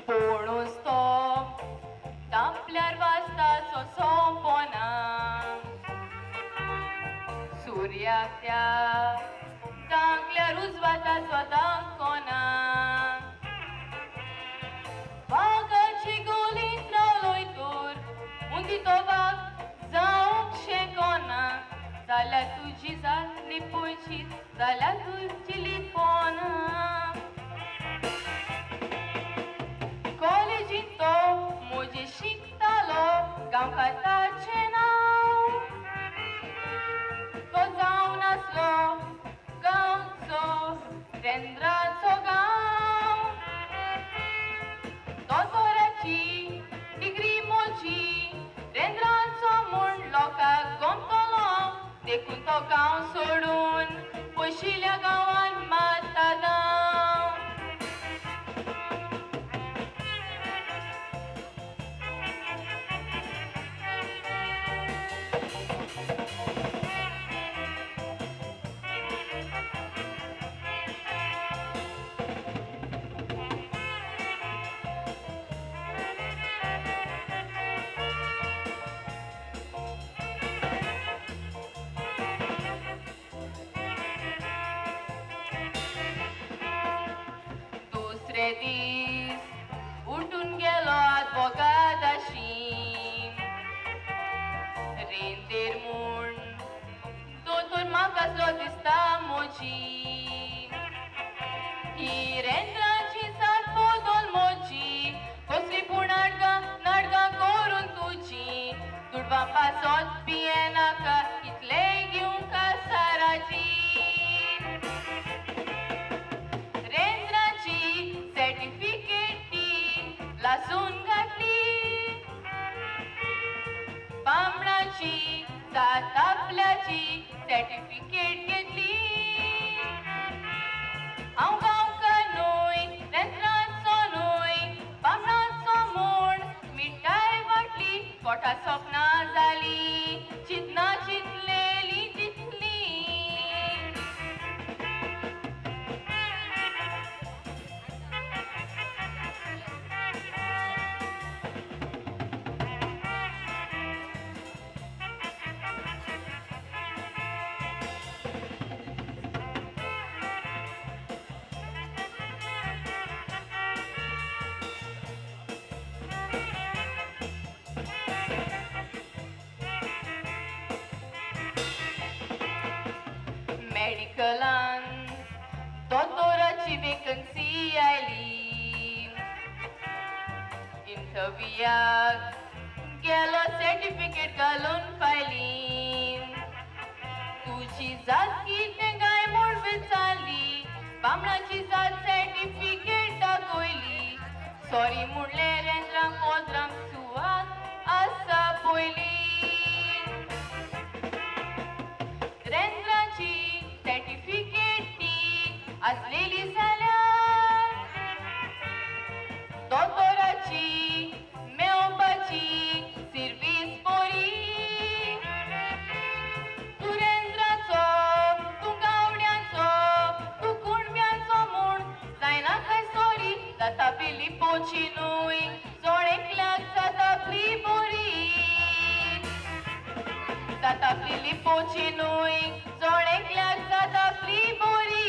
[SPEAKER 3] कोणूच तो तापल्यार वाजताचो सोंपोना, सुर्याक त्या तांकल्यार उजवाताचो दाखोना. वागाची गोलींत रावलोय तर उंदी तो वाग जावंक शेकोना, जाल्यार तुजी जात लिपोवची जाल्यार तुजी लिपोना. कॉलेजींत तो म्हजे शिकतालो गांवकार ताचें नांव, तो जावन आसलो गांवचो रेंद्राचो गांव, दोतोराची डिग्री मोजी रेंद्राचो म्हूण लोकांक गमतलो, देखून तो गांव सोडून पयशिल्ल्या गांवान मारता दाव. दुसरे दीस उठून गेलो आदवोगादाशीन, रेंदेर म्हूण दोतोर म्हाका दिसता मोजी, ही रेंद्राची सात बदल मोजी, कसली पूण नाडगां नाडगां करून तुजी, दुडवां पासत पियेनाका इतलें घेवंक साराची. रेंद्राची सर्टिफिकेट ती लासून घातली, बामणाची जात आपल्याची सर्टिफिकेट घेतली. हांव गांवकार न्हय रेंद्राचो न्हय बामणाचो म्हूण मिठाय वांटली, पोटा सपनां जाली चिंतना चिंतलेली तितली. मेडिकलान दोतोराची वेकन्सी आयली, इंटरव्यूयाक गेलो सर्टिफिकेट घालून फायलीन, तुजी जात कितें काय म्हूण विचारली, बामणाची जात सर्टिफिकेट दाखयली, सॉरी म्हणलें रेंद्रांक पोदरांक सुवात आसा पयली. रेंद्राची सर्टिफिकेट ती आसलेली जाल्यार दोतोराची मेवपाची सिर्वीस बरी, तूं रेंद्राचो तूं गावड्यांचो तूं कुणब्यांचो म्हूण जायना खंय सॉरी, जाता पिलिपोची न्हय जण एकल्याक जाता आपली बरी, जाता फिलिपोची न्हय जण एकल्याक जाता आपली बरी.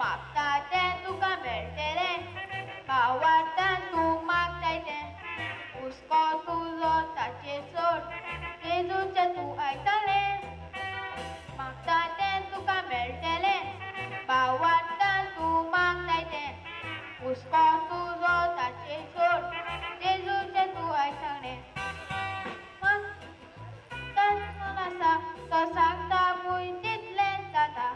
[SPEAKER 2] मागता तें तुका मेळटलें, भावार्थान तूं मागताय तें. हुस्को तुजो ताचेर सोड, जेजूचें तूं आयकतलें. मागता तें तुका मेळटलें, भावार्थान तूं मागताय तें. हुस्को तुजो ताचेर सोड, जेजूचें तूं आयकतलें. आसा तो सांगता पूण तितलें जाता,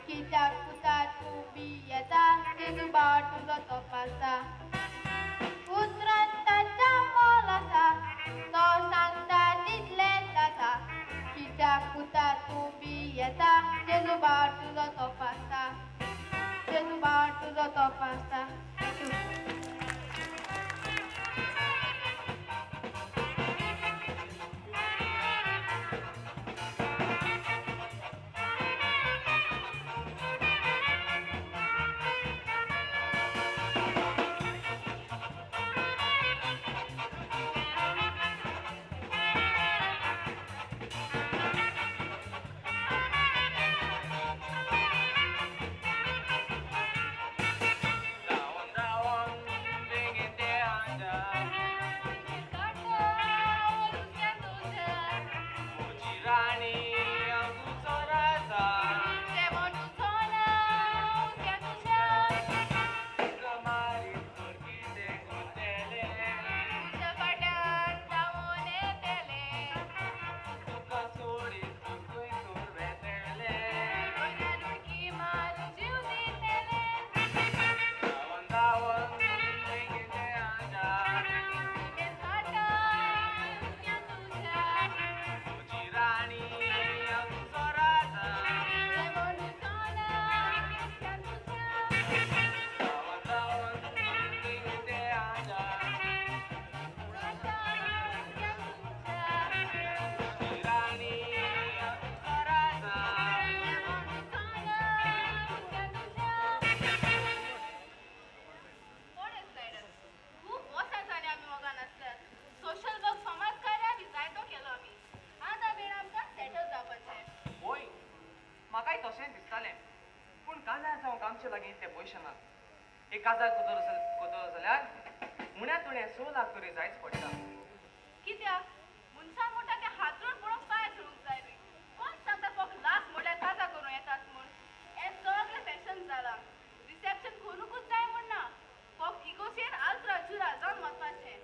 [SPEAKER 2] कित्याक पुता तूं बी येता, जेजू भाव तुजो तपासता. उतरान ताच्या मोल आसा, तो सांगता तितलें जाता, कित्याक पुता तूं बी येता, जेजू भाव तुजो तपासता, जेजू भाव तुजो तपासता.
[SPEAKER 4] एक काजार कोतलो जाल्यार उण्यांत उणें 6 लाख तरी जायच पडटा.
[SPEAKER 3] कित्याक मनशान म्हणटा तें हातरून पळोवंक पांय सोडूंक जाय न्हय. कोण सांगता फक्त लाख म्हणल्यार काजार करूं येतात म्हूण? हें सगळें फॅशन जालां. रिसेप्शन करूंकूच जाय म्हूण ना, फक्त इगोचेर आल्त्रा जुरा जावन वचपाचें.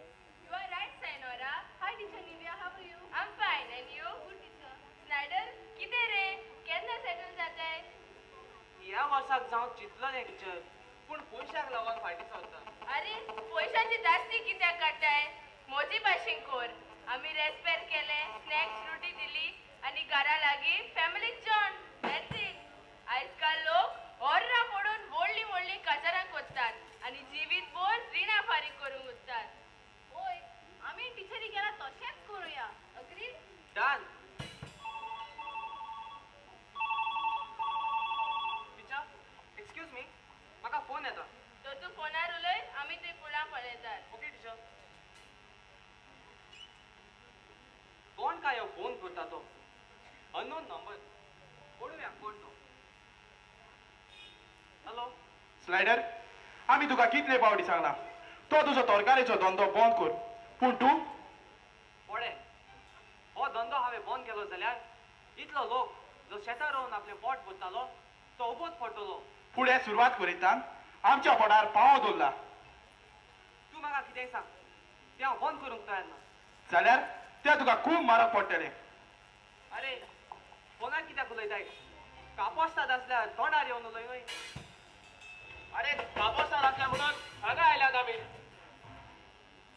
[SPEAKER 10] You are right, Sainora.
[SPEAKER 3] Hi teacher Nivea, how are you?
[SPEAKER 10] I am fine and you?
[SPEAKER 3] Good teacher.
[SPEAKER 10] Snyder, कितें रे, केन्ना सेटल जाताय?
[SPEAKER 4] ह्या वर्साक जावं चिंतलोलें टिचर, पूण पयशाक लागून फाटीं सरता.
[SPEAKER 10] अरे पयशांची जास्ती कित्याक काडटाय? म्हजी भाशेन कोर. आमी रेस्पेर केले, स्नॅक्स रोटी दिली आनी घरा लागीं फॅमिली जेवण. That's it. आयज काल लोक ओर्रां पडून व्हडलीं व्हडलीं काजारां करतात आनी जिवीत भर रिणां फारीक करूंक उरतात.
[SPEAKER 3] ओय, आमी टिचरी गेला तशेंच करुया.
[SPEAKER 10] Agree?
[SPEAKER 4] Done. Teacher, excuse me, म्हाका फोन येता.
[SPEAKER 10] तर तूं फोनार उलय, आमी तुय फुडां पळयतात.
[SPEAKER 4] Okay teacher. कोण काय फोन करता तो? Unknown number. पळोवया कोण तो. हॅलो
[SPEAKER 7] स्लायडर, आमी तुका कितले पावटी सांगला, तो तुजो तरकारेचो धंदो बंद कर, पूण तूं
[SPEAKER 4] पळय, हो धंदो हांवें बंद केलो जाल्यार इतलो लोक जो शेतार रोवन आपलें पोट भरतालो तो उबोच पडटलो.
[SPEAKER 7] फुडें सुरवात करीत आमच्या पोटार पांव दवरला.
[SPEAKER 4] तूं म्हाका कितेंय सांग, तें हांव बंद करूंक तयार ना.
[SPEAKER 7] जाल्यार तें तुका खूब म्हारग पडटलें.
[SPEAKER 4] अरे फोनार कित्याक उलयताय? कापोस्ताद आसल्यार तोंडार येवन उलय न्हय.
[SPEAKER 7] अरे कापोस्ताद आसल्यार म्हणून हांगा आयल्यात आमी.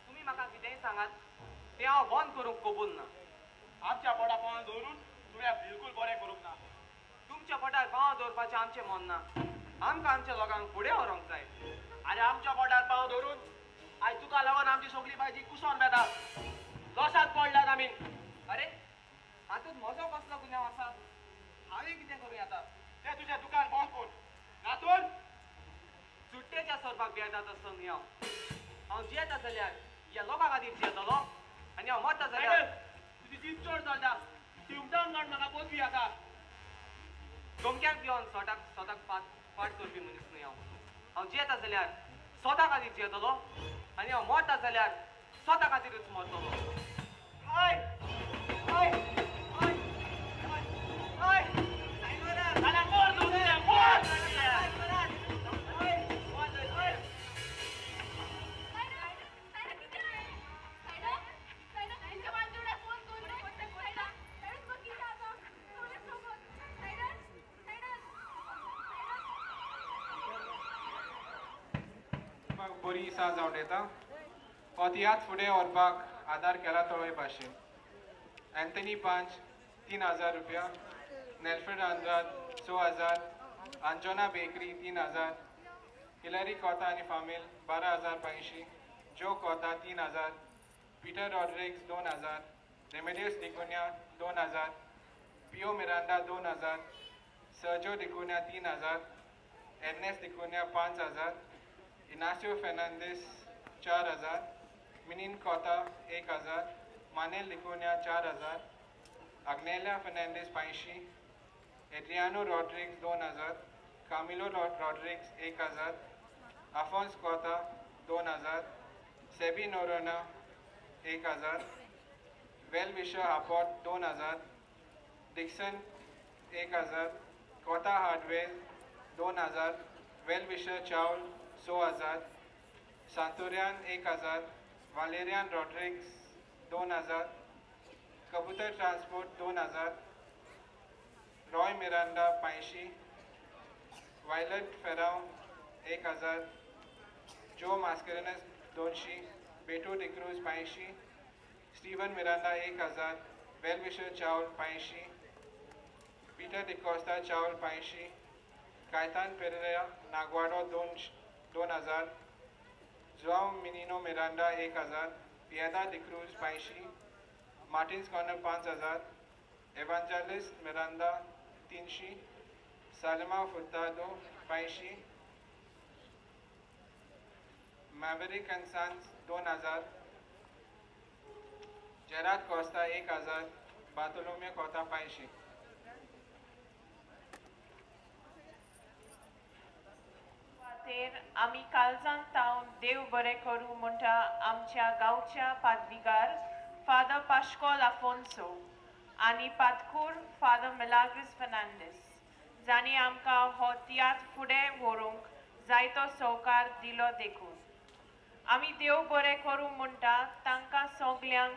[SPEAKER 4] तुमी म्हाका कितेंय सांगात, तें हांव बंद करूंक कबूल ना.
[SPEAKER 7] आमच्या पोटा पांव दवरून तुवें बिलकूल बरें करूंक ना.
[SPEAKER 4] तुमच्या पोटार पांव दवरपाचें आमचें मन ना. आमकां आमच्या लोकांक फुडें व्हरूंक जाय.
[SPEAKER 7] अरे आमच्या पोटार पांव दवरून आयज तुका लागून आमची सगळी भाजी कुसोन वेता. लॉसांत पडल्यात आमी.
[SPEAKER 4] अरे हातूंत म्हजो कसलो गुन्यांव आसा? हांवें कितें करूं येता?
[SPEAKER 7] तें तुजें दुकान बंद कर, नातून
[SPEAKER 4] सुट्टेच्या सोरपाक भियेता तसो न्हय हांव. हांव जियेता जाल्यार ह्या लोकां खातीर जियेतलो आनी हांव मरता जाल्यार
[SPEAKER 7] तुजी जीब चड चलता. ती उमटावन काड म्हाका पदवी आसा.
[SPEAKER 4] धमक्यांक पिवन स्वताक स्वताक फाट करपी मनीस न्हय हांव. हांव जियेता जाल्यार स्वता खातीर जियेतलो आनी हांव मरता जाल्यार स्वता खातीरूच मरतलो.
[SPEAKER 5] हय हय हय हय जाल्यार मोर मोर.
[SPEAKER 11] बरी इसा जावन येता हो तियात्र फुडें व्हरपाक आदार केला तोय भाशेन. अँथनी पांच 3000 रुपया, नेल्फ्रेड आंद्राद 6000, अंजोना बेकरी 3000, हिलरी कोता आनी फामील 12500, जो कोता 3000, पीटर रॉड्रिग्स 2000, रेमेडियस डिकुन्या 2000, पियो Miranda 2000, Sergio डिकुन्या 3000, earnest डिकुन्या 5000, Inácio Fernandes 4000, मिनीन कोता 1000, मानेल डिकुन्या 4000, आग्नेलिया फेर्नांदीस 500, एड्रियानो रॉड्रिग्स 2000, कामिलो रॉड्रिग्स 1000, आफोन्स कोता 2000, SEBI Noronha 1000, well wisher हापोट 2000, Dixon 1000, कोता हार्डवेर 2000, वेल विशर चावल 6000, सांतोरियान 1000, वालेरियन रॉड्रिग्स 2000, कबूतर ट्रान्सपोर्ट 2000, रॉय मिरांडा 500, वायलट फेराव 1000, जो मास्करेनस 200, बेटो डिक्रूज 500, स्टीवन मिरांडा 1000, वेलविशर चावल 500, पीटर डिकोस्ता चावल 500, Caitan Pereira Nagvaddo 2000, Joao Minino Miranda 1000, Pieda D'Cruz 500, Martins corner 5000, Evangelist Miranda 300, Salima Furtado 500, Maverick and sons 2000, Gerard Costa 1000, Bartolomeu Cota 500.
[SPEAKER 12] आमी कालजान तावन देव बरें करूं म्हणटा आमच्या गांवच्या पादविगार फादर पाश्कोल आफोन्सो आनी पादकूर फादर मिलाग्रिस फेर्नांडीस जांणी आमकां हो तियात्र फुडें व्हरूंक जायतो सहकार दिलो देखून आमी देव बरें करूं म्हणटा तांकां सगल्यांक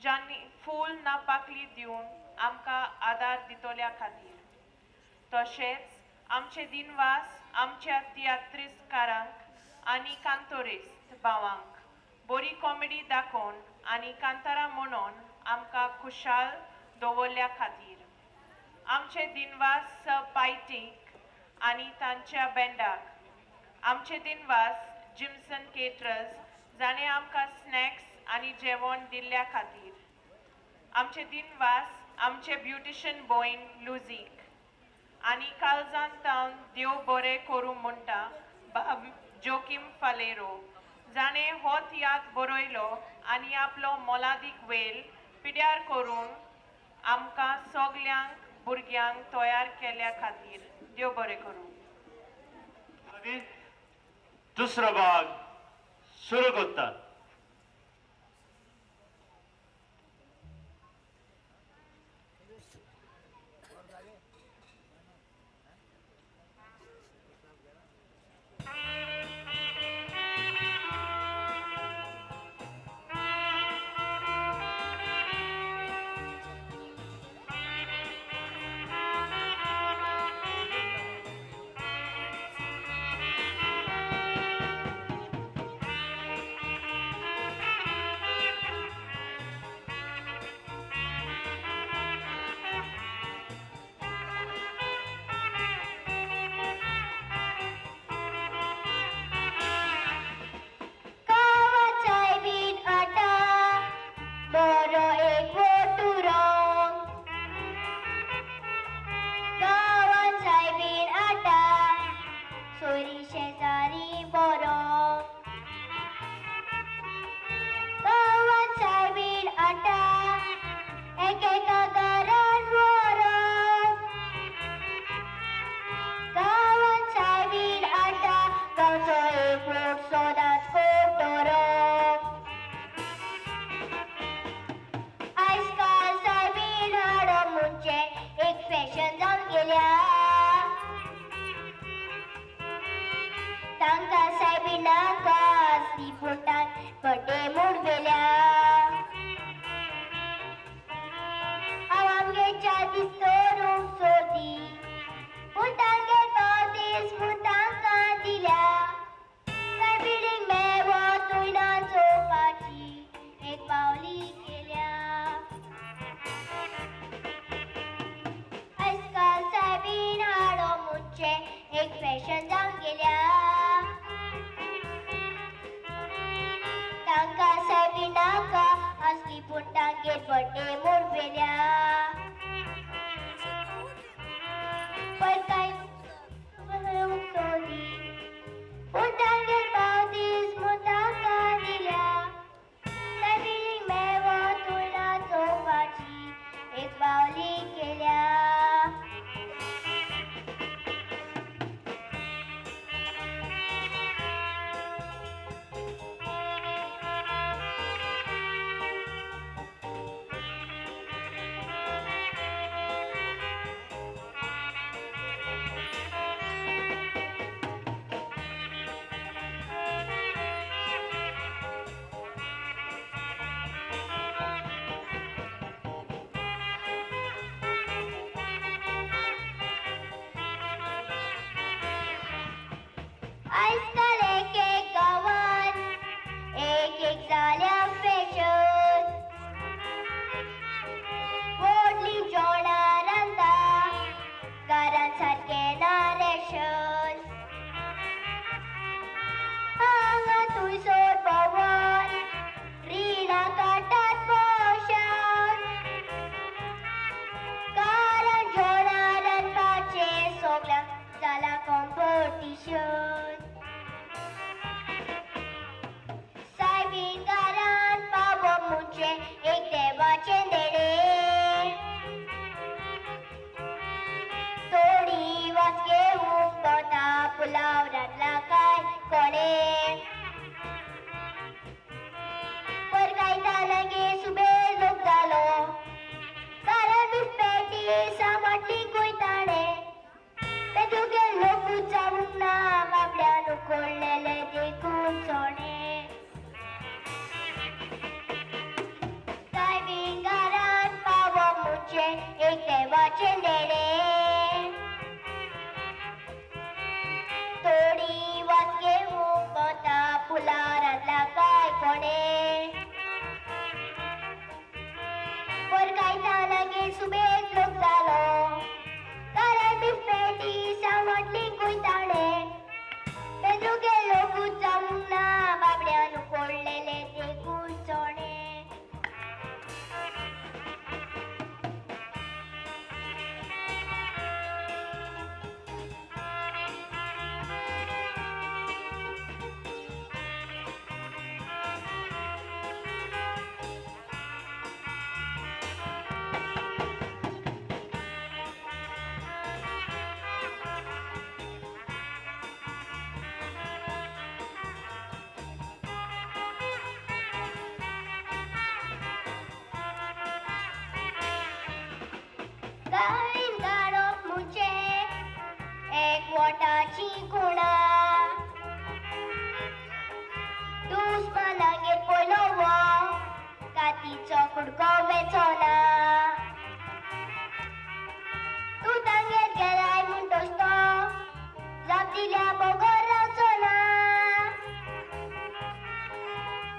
[SPEAKER 12] जांणी फूल ना पाकली दिवन आमकां आदार दितल्या खातीर. तशेंच आमचे दिनवास आमच्या तियात्रिस्कारांक आनी कांतोरिस्त भावांक बरी कॉमेडी दाखोवन आनी कांतारां म्हणून आमकां खुशाल दवरल्या खातीर. आमचे दिनवास पायटीक आनी तांच्या बँडाक. आमचे दिनवास जिम्सन केटरर्स जाणें आमकां स्नॅक्स आनी जेवण दिल्ल्या खातीर. आमचे दिनवास आमचे ब्युटिशन बोयन लुजीक आनी कालजान तावन देव बरें करूं म्हणटा बाब जोकीम फालेरो जाणें हो तियात्र बरयलो आनी आपलो मोलादीक वेळ पिड्यार करून आमकां सगल्यांक भुरग्यांक तयार केल्या खातीर. देव बरें करूं.
[SPEAKER 1] दुसरो भाग सुरू करतात.
[SPEAKER 2] Thank you. तांकां सायबी नाका आसली पूण तांक बड्डे म्हूण वेल्या. हांव आमगे चार दीस करूंक सोदी पूण तांगे तो दीस म्हूण तांकां दिल्या. काय बिल्डींग मेवो तूंय ना चोवपाची एक पावली केल्या. आजकाल सायबीन हाडो म्हणजे एक फॅशन जावन गेल्या. तांकां सायबी नाका आसली पूण तांगेर बड्डे म्हूण वेल्या. पर कांय सोदी पूण तांगेर पाव दीस म्हूण तांकां दिल्या. सायबिणीक मेवो तुळा चोवपाची एक पावली केल्या. आजकाल एक एक गांवान एक एक जाल्या फॅशन. व्हडलीं जेवणां रांदता घरान सारकें ना रेशन. हांगा थंयसर भोंवन रिणां काडटात पोशान. कारण जेवणां रांदपाचें सगल्यांक जालां कॉम्पिटिशन. सायबीन घरान पावप म्हणजे एक देवाचें देणें. थोडी वास घेवंक वता पुलाव रांदला काय कोणें. पर गायताना सुबेर लोक जालो कारण बीफ पॅटी सामाटली खंय ताणें. ते तुगे लोकूच जावंक ना बाबड्यान उकडलेले देखून चोणे. सायबीन घरान पावप म्हणजे एक देवाचें देणें. थोडी वास घेवंक वता पुलाव रांदला काय कोणें. पर गायताना सुबेर लोक जालो कारण बीफ पॅटी सामाटली खंय ताणें. ते तुगे लोकूच जावंक ना बाबड्यान उकडलेले देखून चोणे. गायन गाडप म्हणजे एक वोटाची गुणा. दुस्मानागेर पयलो वो कातीचो कुडको वेचो ना. तूं तांगेर गेलाय म्हणटोच तो जाप दिल्या बगर रावचो ना.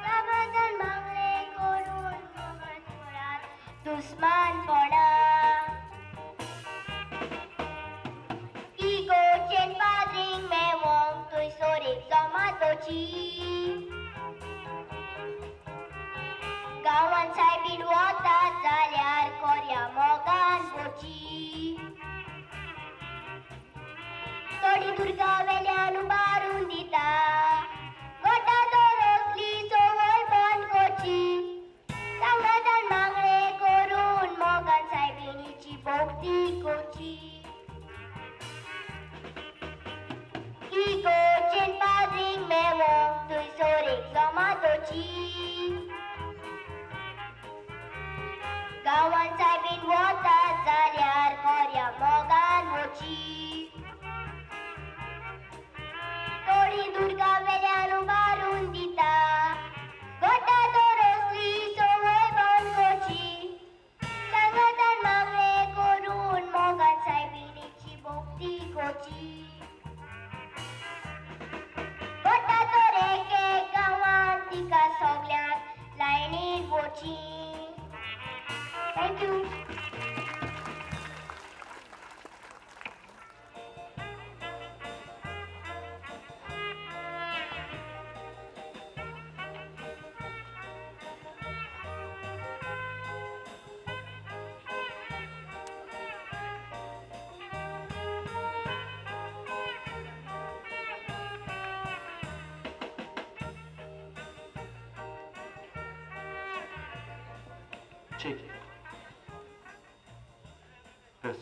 [SPEAKER 2] समाधान मागणें करून मोगान मुळात दुस्मानपणा. इगोचेन पाद्रींक मेवोंक थंयसर एक जमातोची. गांवान सायबीन वता जाल्यार कोऱ्या मोगान वची. थोडी दुर्गा वेल्यान उबारून दिता गोटा दरसली संवय बंद करची. सांगातान मागणें करून मोगान सायबिणीची भक्ती करची. इगोचेन पाद्रींक मेवोंक थंयसर एक जमातोची. गांवान सायबीन वता जाल्यार कोऱ्या मोगान वची. थोडी Thank you.
[SPEAKER 1] Check. Yes.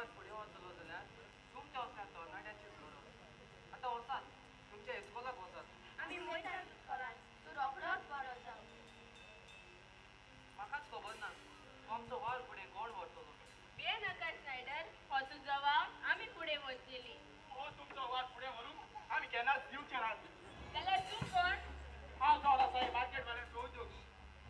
[SPEAKER 4] गांवांत फुडें वचलो जाल्यार तुमच्या असल्या तरणाट्याची गरज. आतां वचात, तुमच्या इस्कोलाक वचात.
[SPEAKER 2] आमी वयतात इस्कोलान, तूं रोखडोच बरो जाव.
[SPEAKER 4] म्हाकाच खबर ना आमचो वावर फुडें कोण व्हरतलो.
[SPEAKER 10] भिये नाका स्नायडर, हो तुजो वावर आमी फुडें व्हरतली.
[SPEAKER 7] हो तुमचो वावर फुडें व्हरूंक आमी केन्नाच दिवचे नात.
[SPEAKER 10] जाल्यार तूं कोण?
[SPEAKER 7] हांव जावन आसा मार्केट वाल्याचो उद्योग.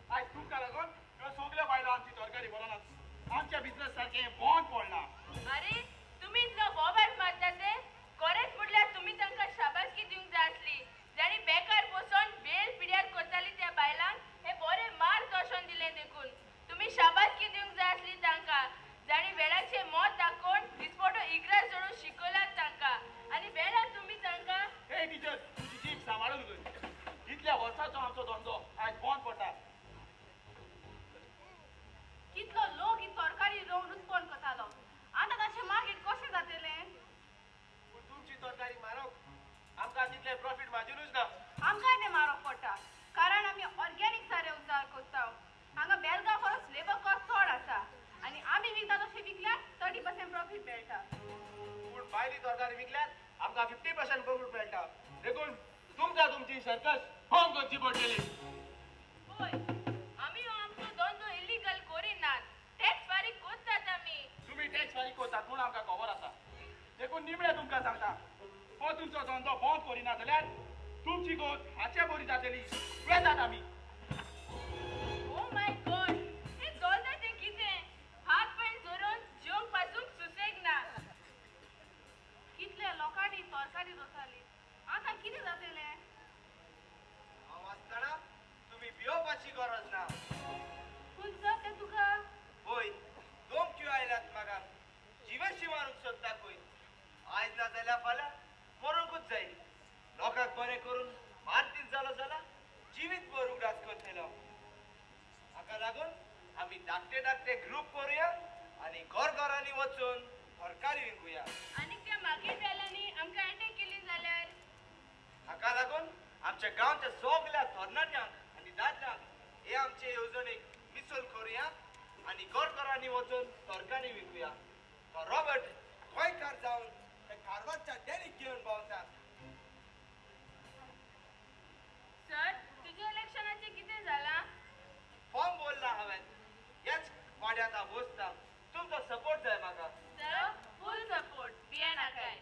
[SPEAKER 7] आयज तुमकां लागून ह्यो सगळ्यो बायलो आमची तरकारी व्हरनात. आमच्या बिझनस सारकें बंद पडलां.
[SPEAKER 10] आरे तुमी इतलो बोवाळ मारता ते खरेंच म्हटल्यार तुमी तांकां शाबासकी दिवंक जाय आसली. जांणी बेकार बसून वेळ पिड्यार करताली त्या बायलांक हे बरे मार्ग दर्शन दिलें देखून तुमी शाबासकी दिवंक जाय आसली तांकां. जांणी वेळाचें मत दाखोवन दिसपटो इग्राज जोडून शिकयलात तांकां आनी वेळार तुमी तांकां.
[SPEAKER 7] हे टिचर, तुजी जीब सांबाळून कर. इतल्या वर्साचो आमचो धंदो आयज बंद पडटा.
[SPEAKER 3] कितलो लोक ही तरकारी रोवन उत्पन्न करतालो, आतां ताचें मार्केट कशें जातलें?
[SPEAKER 5] पूण तुमची तरकारी म्हारग, आमकां तितलें प्रॉफीट मार्जिनूच ना.
[SPEAKER 3] आमकांय तें म्हारग पडटा कारण आमी ऑर्गेनीक सारें उजार करता. हांगा बेलगांव परस लेबर कॉस्ट चड आसा आनी आमी विकता तशें विकल्यार 30% प्रॉफीट मेळटा.
[SPEAKER 5] पूण भायली तरकारी विकल्यार आमकां 50% प्रॉफीट मेळटा. देखून तुमकां तुमची सर्कस बंद करची पडटली.
[SPEAKER 10] पळय, आमी हो आमचो धंदो इलिगल करिनात, टॅक्स फारीक करतात आमी.
[SPEAKER 7] तुमी टॅक्स फारीक करतात म्हूण आमकां खबर आसा. देखून निमणें तुमकां सांगता, हो तुमचो धंदो बंद करिना जाल्यार तुमची गोत हाचे बरी जातली. वेतात आमी.
[SPEAKER 10] ओ my God, हें चलता तें कितें? हात पांय जोडून जेवंक पासून सुसेग ना.
[SPEAKER 3] कितल्या लोकांनी तरकारी रोताली, आतां कितें जातलें?
[SPEAKER 5] हांव आसतना तुमी भियोवपाची गरज ना.
[SPEAKER 3] पूण सर तें तुका
[SPEAKER 5] पळय धमक्यो आयल्यात म्हाका, जिवेशी मारूंक सोदता खंय. आयज ना जाल्यार फाल्यां मरूंकूच जाय. लोकांक बरें करून मार्तीन जालो जाल्यार जिवीत भर उगडास करतलो. हाका लागून आमी धाकटे धाकटे ग्रूप करुया आनी घर घरांनी वचून तरकारी विकूया.
[SPEAKER 10] आनी त्या मार्केटवाल्यांनी आमकां एटॅक केली जाल्यार?
[SPEAKER 5] हाका लागून आमच्या गांवच्या सगळ्या तरणाट्यांक आनी दादल्यांक हे आमचे येवजणेक मिसल करुया आनी घर घरांनी वचून तरकारी विकूया. तो रॉबर्ट गोंयकार जावन ते कारवारच्या डेरीक घेवन भोंवतात.
[SPEAKER 10] सर, तुज्या इलेक्शनाचें कितें जालां?
[SPEAKER 5] फॉर्म भरला हांवें, ह्याच वाड्यांत हांव बसता. तुमचो सपोर्ट जाय म्हाका.
[SPEAKER 10] सर, फूल सपोर्ट, भिये नाकाय.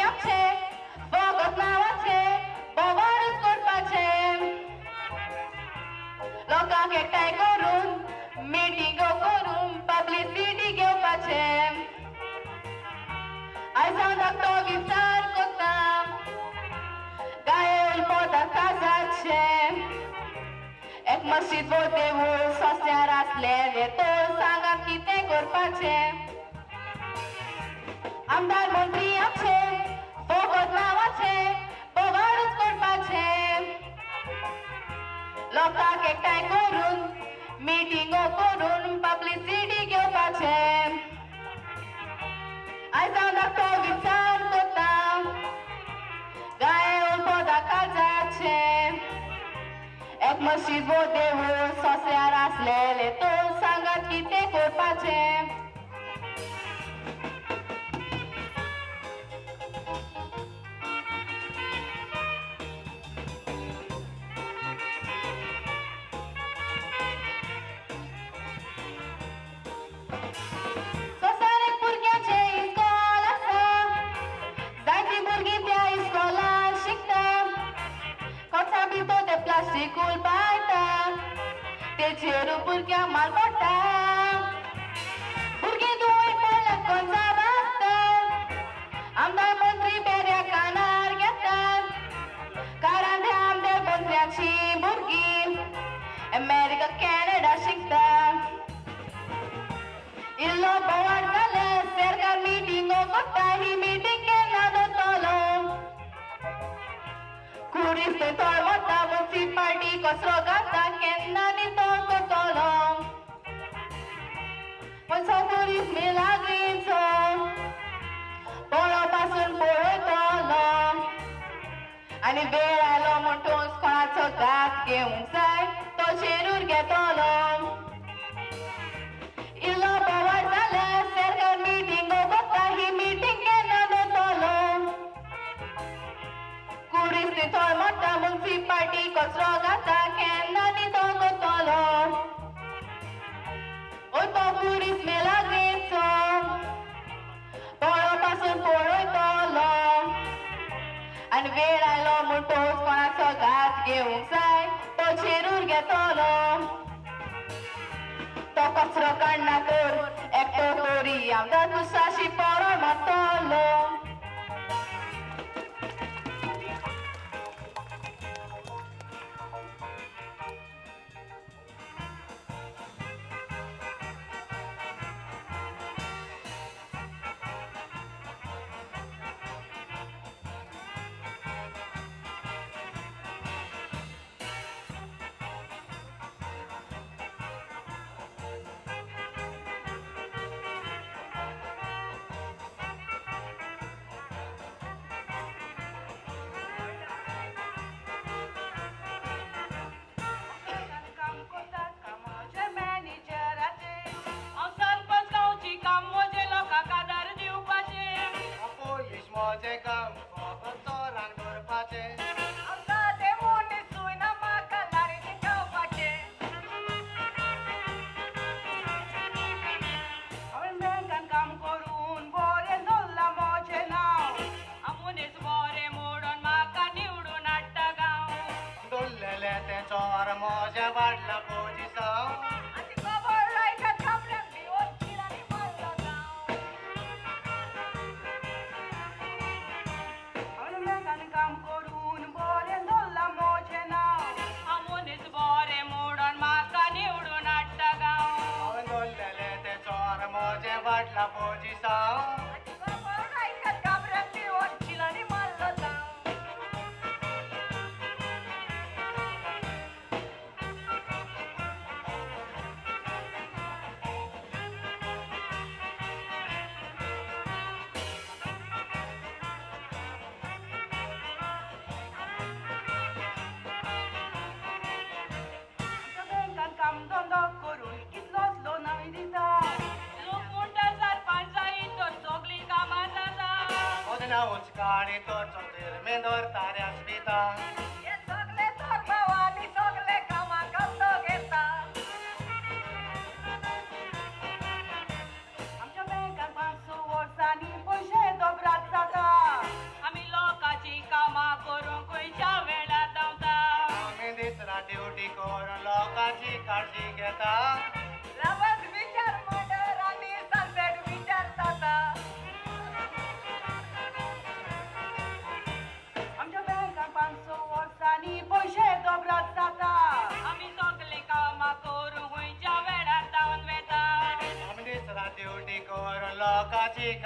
[SPEAKER 10] आमचे फकत नांवाचे बोवाळूच करपाचे. लोकांक एकठांय करून मिटिंगो करून पब्लिसिटी घेवपाचे. आयज हांव धाकटो विचार करता गाये उलपोता काजाचे. एक मशीद वो देवूळ सोस्यार आसलेले तो सांगात कितें करपाचें. आमदार मंत्री आमचे फकत नांवाचे बोवाळूच करपाचे. लोकांक एकठांय करून मिटिंगो करून पब्लिसिटी घेवपाचे. आयज हांव धाकटो विचार करता गाये उलपोता काजाचे. एक मशीद वो देवूळ सोस्यार आसलेले तो सांगात कितें करपाचें. सोसार एक भुरग्याचें इस्कॉल आसा, जायतीं भुरगीं त्या इस्कॉलान शिकता. कोचा भितर ते प्लास्टीक उलपायता तेचेर भुरग्यांक मार पडटा. भुरगीं दुयेंत पडल्यार कोचा बागता, आमदार मंत्री बेऱ्या कानार घेतात. कारण ते आमदार मंत्र्याची भुरगीं अमेरिका कॅनडा शिकता. इल्लो बोवाळ जाल्यार सरकार मिटिंगो करता, ही मिटींग केन्ना जातलो. कुरीस थंय तळमळटा मुन्सिपाल्टी कचरो घालता केन्ना नितळ करतलो. पूण पुलीस मिलाग्रीचो पळो पासून पळयतलो आनी वेळ आयलो म्हणटूच कोणाचो घात घेवंक जाय तो चेरूर घेतलो. इल्लो बोवाळ जाल्यार सरकार मिटिंगो करता, ही मिटींग केन्ना जातलो. कुरीस नितळ मोडटा मुन्सिपाल्टी कचरो घालता केन्ना नितळ करतलो. ओय तो पुलीस मेलाग्रीचो पळो पासून पळयतलो आनी वेळ आयलो म्हणटूच कोणाचो घात घेवंक जाय तो चेरूर घेतलो. तो कचरो काडना तर एकटो तरी आमदार दुसाशी पोरो मारतलो.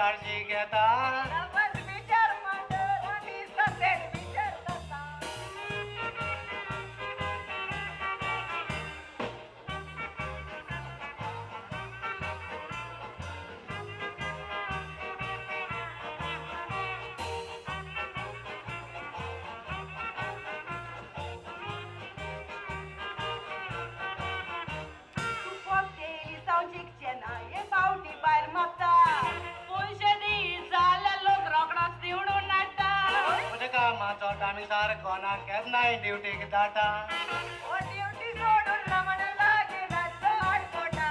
[SPEAKER 13] काळजी घेता.
[SPEAKER 8] सरपंच विचार मांडर आनी ससेट विचार करता.
[SPEAKER 13] कामाचो टायमींग सारको ना, केन्नाय ड्युटीक दाटा.
[SPEAKER 8] ओ ड्युटी सोडून रमण लागी रातचो आडकोटा.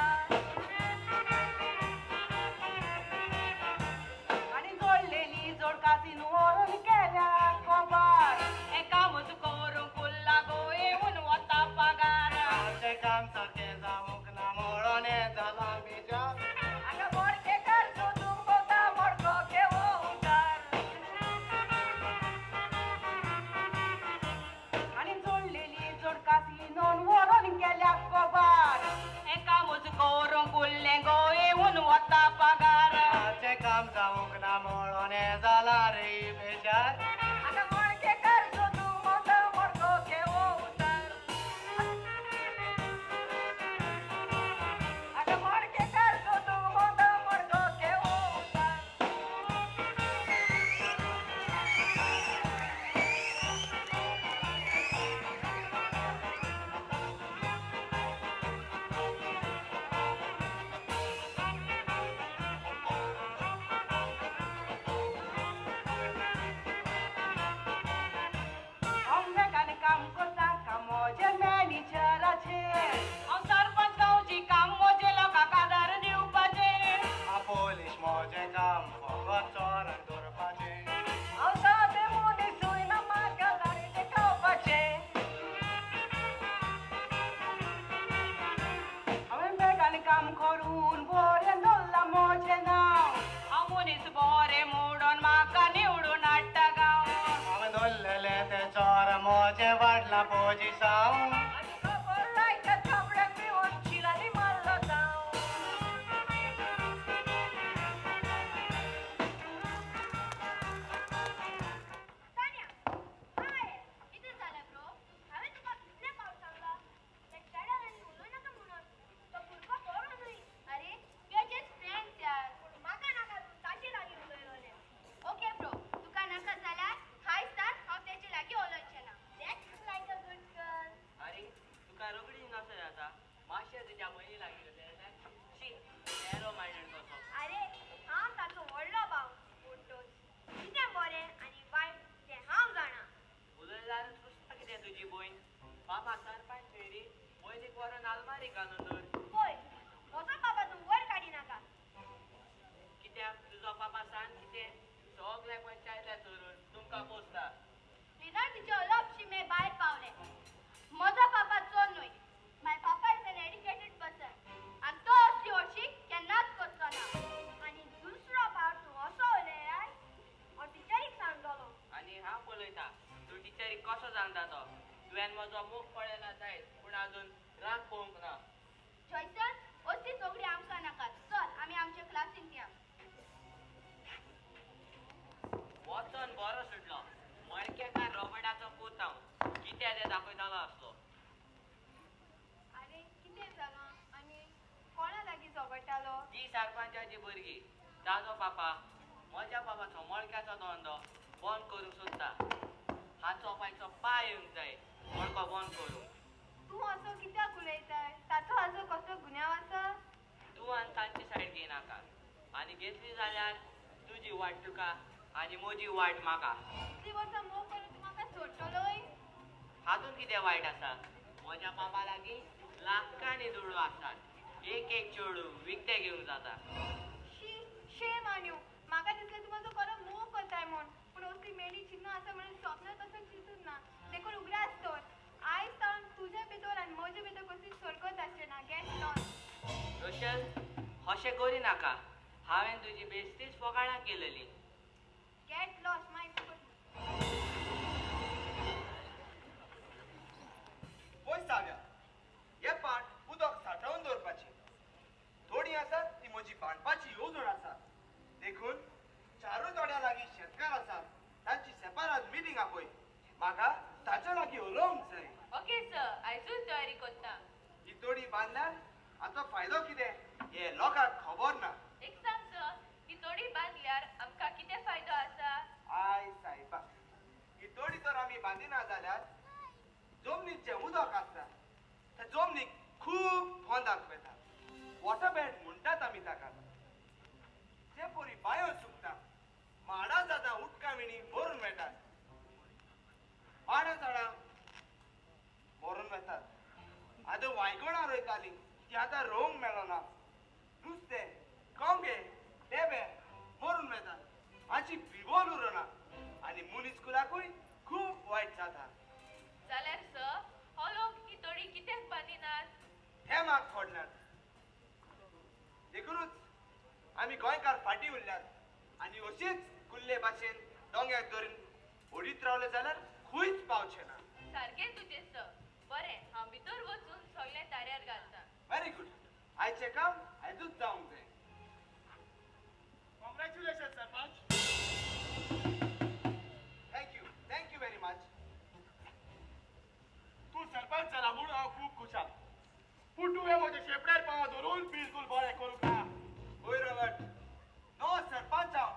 [SPEAKER 6] आनी जोडलेली जोडकासीन व्हरून केल्या कोबार.
[SPEAKER 10] हें कामूच करूंक कुल्ला गो येवन वता पगार.
[SPEAKER 13] आमचें काम सारकें जावंक ना म्हणून हें जालां बेजार.
[SPEAKER 8] हांगा मडकेकार सोदूंक भोंवता मडको केवो उतार.
[SPEAKER 6] आनी जोडलेली जोडकासीन व्हरून केल्या कोबार.
[SPEAKER 10] हें कामूच करूंक उरलें गो येवन वता पगार.
[SPEAKER 13] आमचें काम जावंक ना म्हणून हें जालां रे बेजार.
[SPEAKER 8] हांगा मडकेकार सोदूंक भोंवता मडको केवो उतार. हांगा मडकेकार सोदूंक भोंवता मडको केवो उतार.
[SPEAKER 6] हांव बेगान काम करता काम म्हजें मॅनेजराचेर.
[SPEAKER 10] हांव सरपंच गांवची काम म्हजें लोकांक आदार दिवपाचें.
[SPEAKER 13] हांव पोलीस म्हजें काम फकत चोरांक धरपाचें.
[SPEAKER 8] हांव सादें मनीसूय ना म्हाका लाडीचें खावपाचें.
[SPEAKER 6] हांवें बेगान काम करून बरें दवरलां म्हजें नांव.
[SPEAKER 10] हांव मनीस बरें म्हणून म्हाका निवडून हाडटा गांव.
[SPEAKER 13] हांवें धरलेले ते चोर म्हजें वाडलां पोजिसांव.
[SPEAKER 8] आनी खबर लायता थोबड्याक पिवन शिलांनी मारलो जावं.
[SPEAKER 2] तान्या, हाय, कितें जालें ब्रो? हांवें तुका कितले फावट सांगलां, त्या चेड्या लागीं उलोय नाका म्हणून. तो भुरगो बरो न्हय. अरे, we are just friends यार. पूण म्हाका नाका तूं ताचे लागीं उलयलोलें. ओके ब्रो, तुका नाका जाल्यार हायज सावन हांव तेचे लागीं उलोवचें ना. That's like a good girl.
[SPEAKER 4] अरे तुका रोगडी नसो जाता, मातशें तुज्या भयणी लागीं उलयता. शी, नॅरो मायंडेड कसो.
[SPEAKER 2] अरे, हांव ताचो व्हडलो भाव, पूण तो कितें बरें आनी वायट तें हांव जाणा.
[SPEAKER 4] उलयल्यार सुचता कितें तुजी भयण. बाबा सरपंच न्हय रे, भयणीक व्हरून आलमारी घालून दवर.
[SPEAKER 2] पळय, म्हजो बाबा तूं वयर काडी नाका.
[SPEAKER 4] कित्याक तुजो बाबा सांग कितें सगळ्या पंचायतल्या चोरून तुमकां पोसता.
[SPEAKER 2] लिना तिचे उलोवप शिमे भायर पावलें. म्हजो पापा चोर न्हय. My papa is an educated person आनी तो असली हळशीक केन्नाच करचो ना. आनी दुसरो पावट तूं असो उलयल्यार हांव टिचरीक सांगतलो.
[SPEAKER 4] आनी हांव पळयता तूं टिचरीक कसो सांगता तो. तुवें म्हजो मोग पळयला जायत, पूण आजून राग पळोवंक ना.
[SPEAKER 2] जॉयसन, असली झगडी आमकां नाका. चल आमी आमच्या क्लासींत या.
[SPEAKER 4] वचोन बरो सुटलो. मडकेकार रोबर्टाचो पूत हांव, कितें तें दाखयतालो आसलो.
[SPEAKER 3] अरे कितें जालां आनी कोणा लागीं झगडटालो?
[SPEAKER 4] ती सरपंचाची भुरगीं, ताजो पापा म्हज्या बाबाचो मडक्याचो धंदो बंद करूंक सोदता. हाचो पांयचो पांय येवंक जाय मडको बंद करूंक.
[SPEAKER 3] तूं असो कित्याक उलयताय? ताचो हाजो कसलो गुन्यांव आसा?
[SPEAKER 4] तूं आनी तांची सायड घेयनाका, आनी घेतली जाल्यार तुजी वाट तुका आनी म्हजी वाट म्हाका.
[SPEAKER 3] इतलीं वर्सां मोग करून तूं म्हाका सोडटलोय?
[SPEAKER 4] हातूंत कितें वायट आसा? म्हज्या बाबा लागीं लाखांनी दुडू आसात, एक एक चेडूं विकतें घेवंक जाता.
[SPEAKER 3] शी, शेम ऑन you. म्हाका दिसलें तूं म्हजो खरो मोग करताय म्हूण, पूण असली मेडी चिन्नां आसा म्हणून स्वप्नांत पासून चिंतून ना. देखून उगडास दवर, आयज सावन तुजे भितर आनी म्हजे भितर कसली सरकत आसचें ना. Get lost.
[SPEAKER 4] Rochelle, अशें करी नाका. हांवें तुजी बेश्टीच फकाणां केलेली.
[SPEAKER 3] Get lost my.
[SPEAKER 5] पळय साव्या, हे पाट उदक सांठोवन दवरपाचें. थोडीं आसात ती म्हजी बांदपाची येवजण आसा, देखून मिटींग आपय. म्हाका ताचे लागीं उलोवंक जाय.
[SPEAKER 10] ओके सर, आयजूच तयारी करता.
[SPEAKER 5] ही तोडी बांदल्यार हाचो फायदो कितें हें लोकांक खबर ना.
[SPEAKER 10] एक सांग सर, ही तोडी बांदल्यार आमकां कितें फायदो आसा?
[SPEAKER 5] I सायबा, ही तोडी तर आमी बांदिना जाल्यार जमनीत जें उदक आसता त्या जमनीक खूब फोंदाक वता. वॉटर बॅड म्हणटात आमी ताका. जे परी बांयो सुकता, माडा झाडां उदका विणी भरून वेतात, माडा झाडां मरून वेतात. आतां वायगोणां रोयतालीं ती आतां रोवंक मेळना. नुस्तें, कोंगे, बेबे मरून वेतात. हाची बिबोल उरना आनी मनीस कुलाकूय खूब वायट जाता.
[SPEAKER 10] जाल्यार सर, हो लोक ही तोडी कित्याक बांदिनात?
[SPEAKER 5] हे म्हाका खडनात. देखूनच आमी गोंयकार फाटीं उरल्यात आनी अशीच कुल्ले भाशेन दोंग्याक धरून ओडीत रावले जाल्यार खंयच पावचे ना.
[SPEAKER 10] सारकें तुजें सर. बरें, हांव भितर वचून सगळें ताऱ्यार घालता.
[SPEAKER 5] Very good. आयचें काम आयजूच जावंक जाय.
[SPEAKER 7] Congratulation sarpanch.
[SPEAKER 5] Thank you, thank you very much.
[SPEAKER 7] तूं सरपंच जाला म्हूण हांव खूब खुशाल. पूण तुवें म्हज्या शेपड्यार पांव धरून बिलकूल बरें करूंक ना.
[SPEAKER 5] हय रॉबर्ट, नवो सरपंच हांव.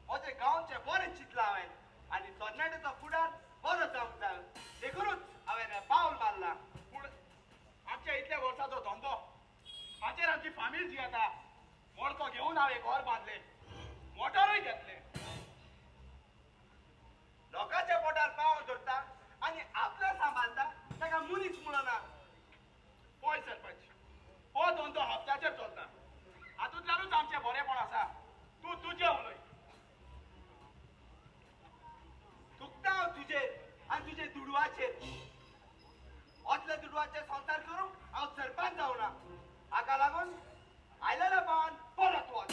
[SPEAKER 5] म्हजे गांवचें बरें चिंतलां हांवें आनी तरणाट्याचो फुडार बरो जावंक जाय देखूनच हांवें हें पावल मारलां.
[SPEAKER 7] पूण आमच्या इतल्या वर्साचो धंदो, हाचेर आमची फामील जियेता. मडको घेवन हांवें घर बांदलें, मोटरूय घेतलें.
[SPEAKER 5] लोकांच्या पोटार पांव धरता आनी आपल्या सांबाळटा ताका मनीस म्हणना.
[SPEAKER 7] पळय सरपंच, हो धंदो हप्त्याचेर चलता. हातूंतल्यानूच आमचें बरेंपण आसा. तूं तुजें उलय.
[SPEAKER 5] थुकता हांव तुजेर आनी तुजे दुडवाचेर. असले दुडवाचे संवसार करूंक हांव सरपंच जावना. हाका लागून आयलेल्या पावान परत वच.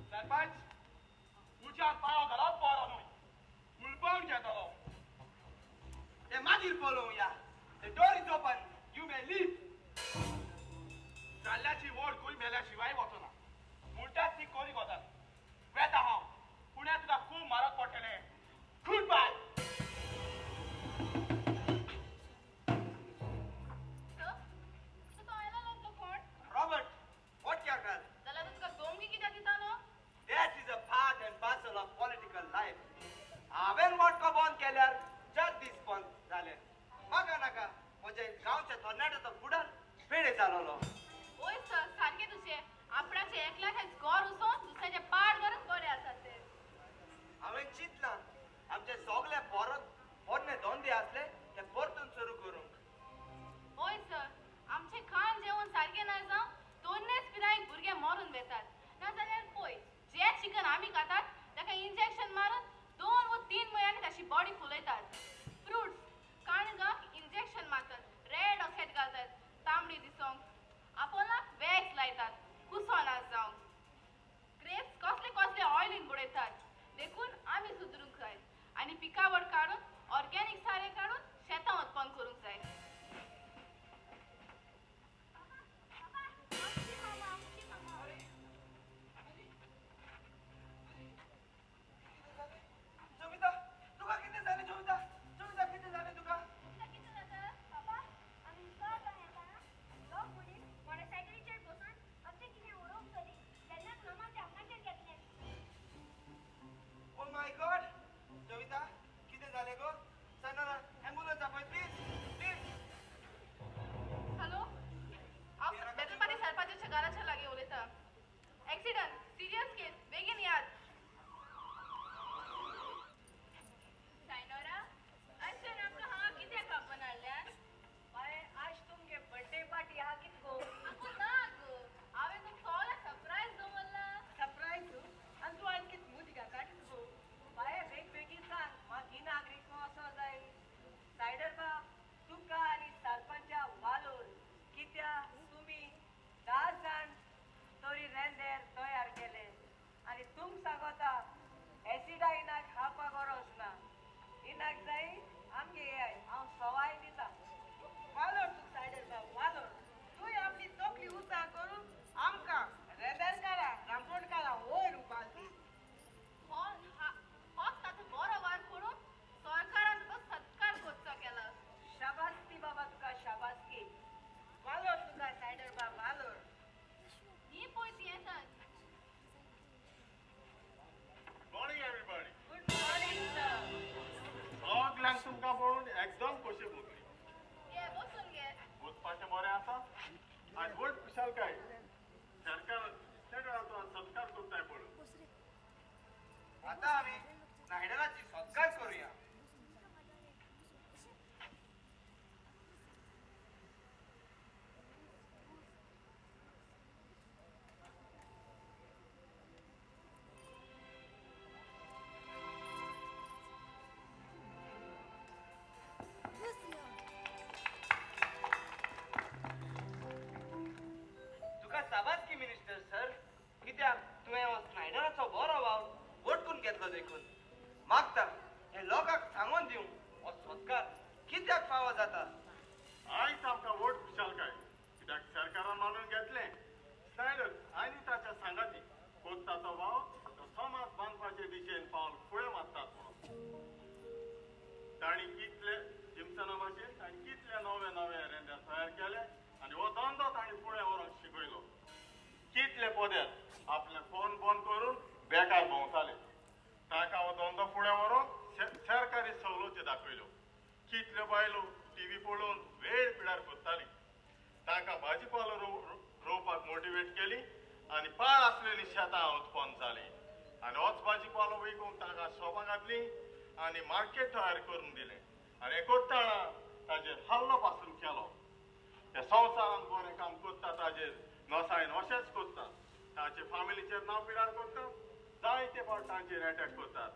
[SPEAKER 7] सरपंच, तुज्यान पांव घालप बरो न्हय, हुलपावन घेतलो.
[SPEAKER 5] ते मागीर पळोवया. The door is open, you may leave.
[SPEAKER 7] जाल्ल्याची वड खंय मेल्या शिवाय वचना म्हणटात ती खरी गजाल. वेता हांव, पुण्यात तुका खूब म्हारग पडटलें. Good bye.
[SPEAKER 3] Sir, तो आयलो तो कोण?
[SPEAKER 5] रॉबर्ट, what क्या कर?
[SPEAKER 3] जाल्यार तो तुका धमकी कित्याक दितालो?
[SPEAKER 5] That is a part and parcel of political life. हांवें मटको बंद केल्यार 4 दीस बंद जाले. म्हाका नाका म्हज्या गांवच्या तरणाट्याचो फुडार पेडे जालोलो.
[SPEAKER 3] ओय सर, सारकें तुजें. आपणाचें एकल्याचेंच घर उसोवन दुसऱ्याचें पाड करून बरें आसा तें.
[SPEAKER 5] हांवें चिंतलां आमचे सगळे परत पोरणे धंदे आसले ते परतून सुरू करूंक.
[SPEAKER 3] ओय सर, आमचें खाण जेवण सारकें ना जावं दोनच पिरायेक भुरगे मरून वेतात. नाजाल्यार पळय, जें चिकन आमी खातात ताका इंजेक्शन मारून 2 वा 3 म्हयन्यांनी ताची बॉडी फुलयतात. फ्रुट्स, काणगाक इंजेक्शन मारतात, रेड ऑक्सायड घालतात तांबडी दिसोंक, आपोलाक वॅक्स लायतात कुसो ना जावंक, ग्रेप्स कसले कसले ऑयलीन बुडयतात. देखून आमी सुदरूंक जाय आनी पिकावळ काडून ऑर्गेनीक सारें काडून शेतां उत्पन्न करूंक जाय.
[SPEAKER 5] जोविता, तुका कितें जालें? जोविता, जोविता कितें जालें तुका?
[SPEAKER 2] कितें जाता बाबा? आमी उदकाक येताना दोग मनीस मोटरसायकलीचेर बसून आमचें कितें उडोवंक सोदी तेन्नाच मामा ते आंगाचेर घेतलें.
[SPEAKER 5] ओ my God, Jovita कितें जालें गो? सायनोरा, एम्बुलन्स आपय प्लीज, प्लीज.
[SPEAKER 3] हॅलो, हांव बेतलपाटी सरपंचाच्या घराच्या लागीं उलयतां. एक्सिडंट, सिरियस केस, बेगीन याद.
[SPEAKER 10] सायनोरा, आयच्यान आमकां हांगा कित्याक आपोवन हाडल्यात?
[SPEAKER 6] बाये, आज तुमगे बर्थडे पार्टी आहा कित गो?
[SPEAKER 3] आगो ना गो, हांवें तुमकां सगळें सरप्रायज दवरलां.
[SPEAKER 6] सरप्रायज? आनी तूं आयज कित मुदिका काडीत गो? बाये, बेग बेगीन सांग, म्हाका ही नागरीक वचो जाय. सायडर बाब, तुका आनी सरपंचा वालोर. कित्याक तुमी 10 जाण तरी रेंदेर तयार केले आनी तुमकां सांगता एसिडा इनाक खावपाक गरज ना. इनाक जाय आमगे येयाय, हांव सवाय दिता. वालोर तुका सायडर बाब, वालोर. तुवें आपली तकली उचा करून आमकां रेंदेरकारां रांपोणकारां वयर उबारली.
[SPEAKER 3] होच ताचो बरो वार करून
[SPEAKER 5] आतां आमी स्नायडराची सत्कार करुया. तुका साबासकी मिनिस्टर सर, कित्याक तुवें हो स्नायडराचो बरो वावर वटकून घेतलो देखून. मागता हे लोकांक सांगून दिवं हो सत्कार कित्याक फावो जाता.
[SPEAKER 14] आयज आमकां व्हड खुशालकाय, कित्याक सरकारान मानून घेतलें स्नायडर आनी ताच्या सांगाती कोत्ता तो वावर तो समाज बांदपाचे दिशेन पावल फुडें मारतात म्हणून. तांणी कितले जिमसना भाशेन तांणी कितले नवे नवे रेंदेर तयार केले आनी हो धंदो तांणी फुडें व्हरूंक शिकयलो. कितले पदेर आपले फोन बंद करून बेकार भोंवताले, ताका हो धंदो फुडें व्हरूंक सरकारी सवलती दाखयल्यो. कितल्यो बायलो टीव्ही पळोवन वेळ पिडार करताली, ताका भाजीपालो रोवपाक मोटिवेट केली आनी पाळ आसलेली शेतां उत्पन्न जाली आनी होच भाजीपालो विकूंक ताका शॉपां घातली आनी मार्केट तयार करून दिलें आनी हें करतना ताजेर हल्लो पासून केलो. ते संवसारांत बरें काम करता ताजेर नसायन अशेंच करता, ताचे फामिलीचेर नांव पिडार करतात, जायते फावट तांचेर एटॅक करतात,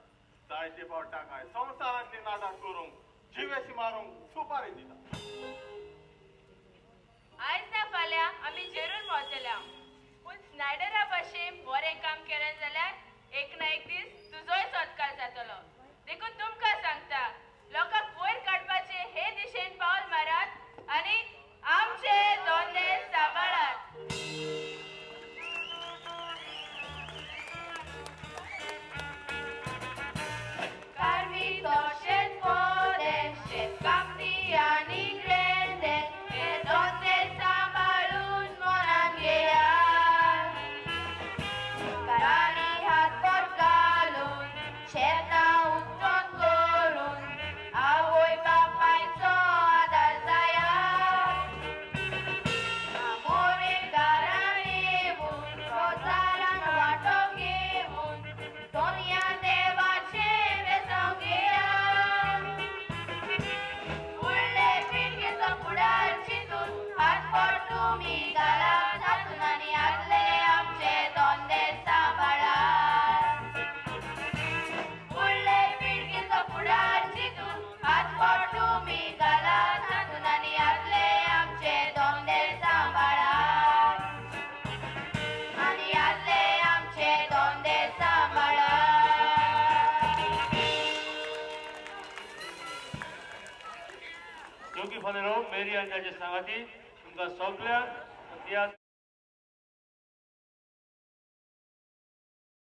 [SPEAKER 14] जायते फावट ताका संवसारांतली नाटक करूंक जिवेशी मारूंक सुपारी दिता.
[SPEAKER 10] आयज ना फाल्यां आमी जरूर मरतले, पूण स्नायडरा भाशेन बरें काम केलें जाल्यार एक ना एक दीस तुजोय सत्कार जातलो. देखून तुमकां सांगता, लोकांक वयर काडपाचे हे दिशेन पावल मारात आनी आमचे धंदे सांबाळात. कार्मितो शेतपोदे शेतकामती आनी रेंदे हे धंदे सांबाळून मनान घेयात. घरांनी हातबोट घालून शेतां उत्पन्न करून आवय बापायचो आदार जायात. आमोरे घरान येवन रोजारान वांटो घेवन दोनया देवाचें बेसांव घेयात. फुडले पिळगेचो फुडार चिंतून हातबोट तुमी घालात तातूंत आनी आदले आमचे धंदे सांबाळात. फुडले पिळगेचो फुडार चिंतून हातबोट तुमी घालात तातूंत आनी आदले आमचे धंदे सांबाळात. आनी आदले आमचे धंदे सांबाळात.
[SPEAKER 1] जोगी फलेरो मेरी आनी ताचे सांगाती तुमकां सगळ्यांक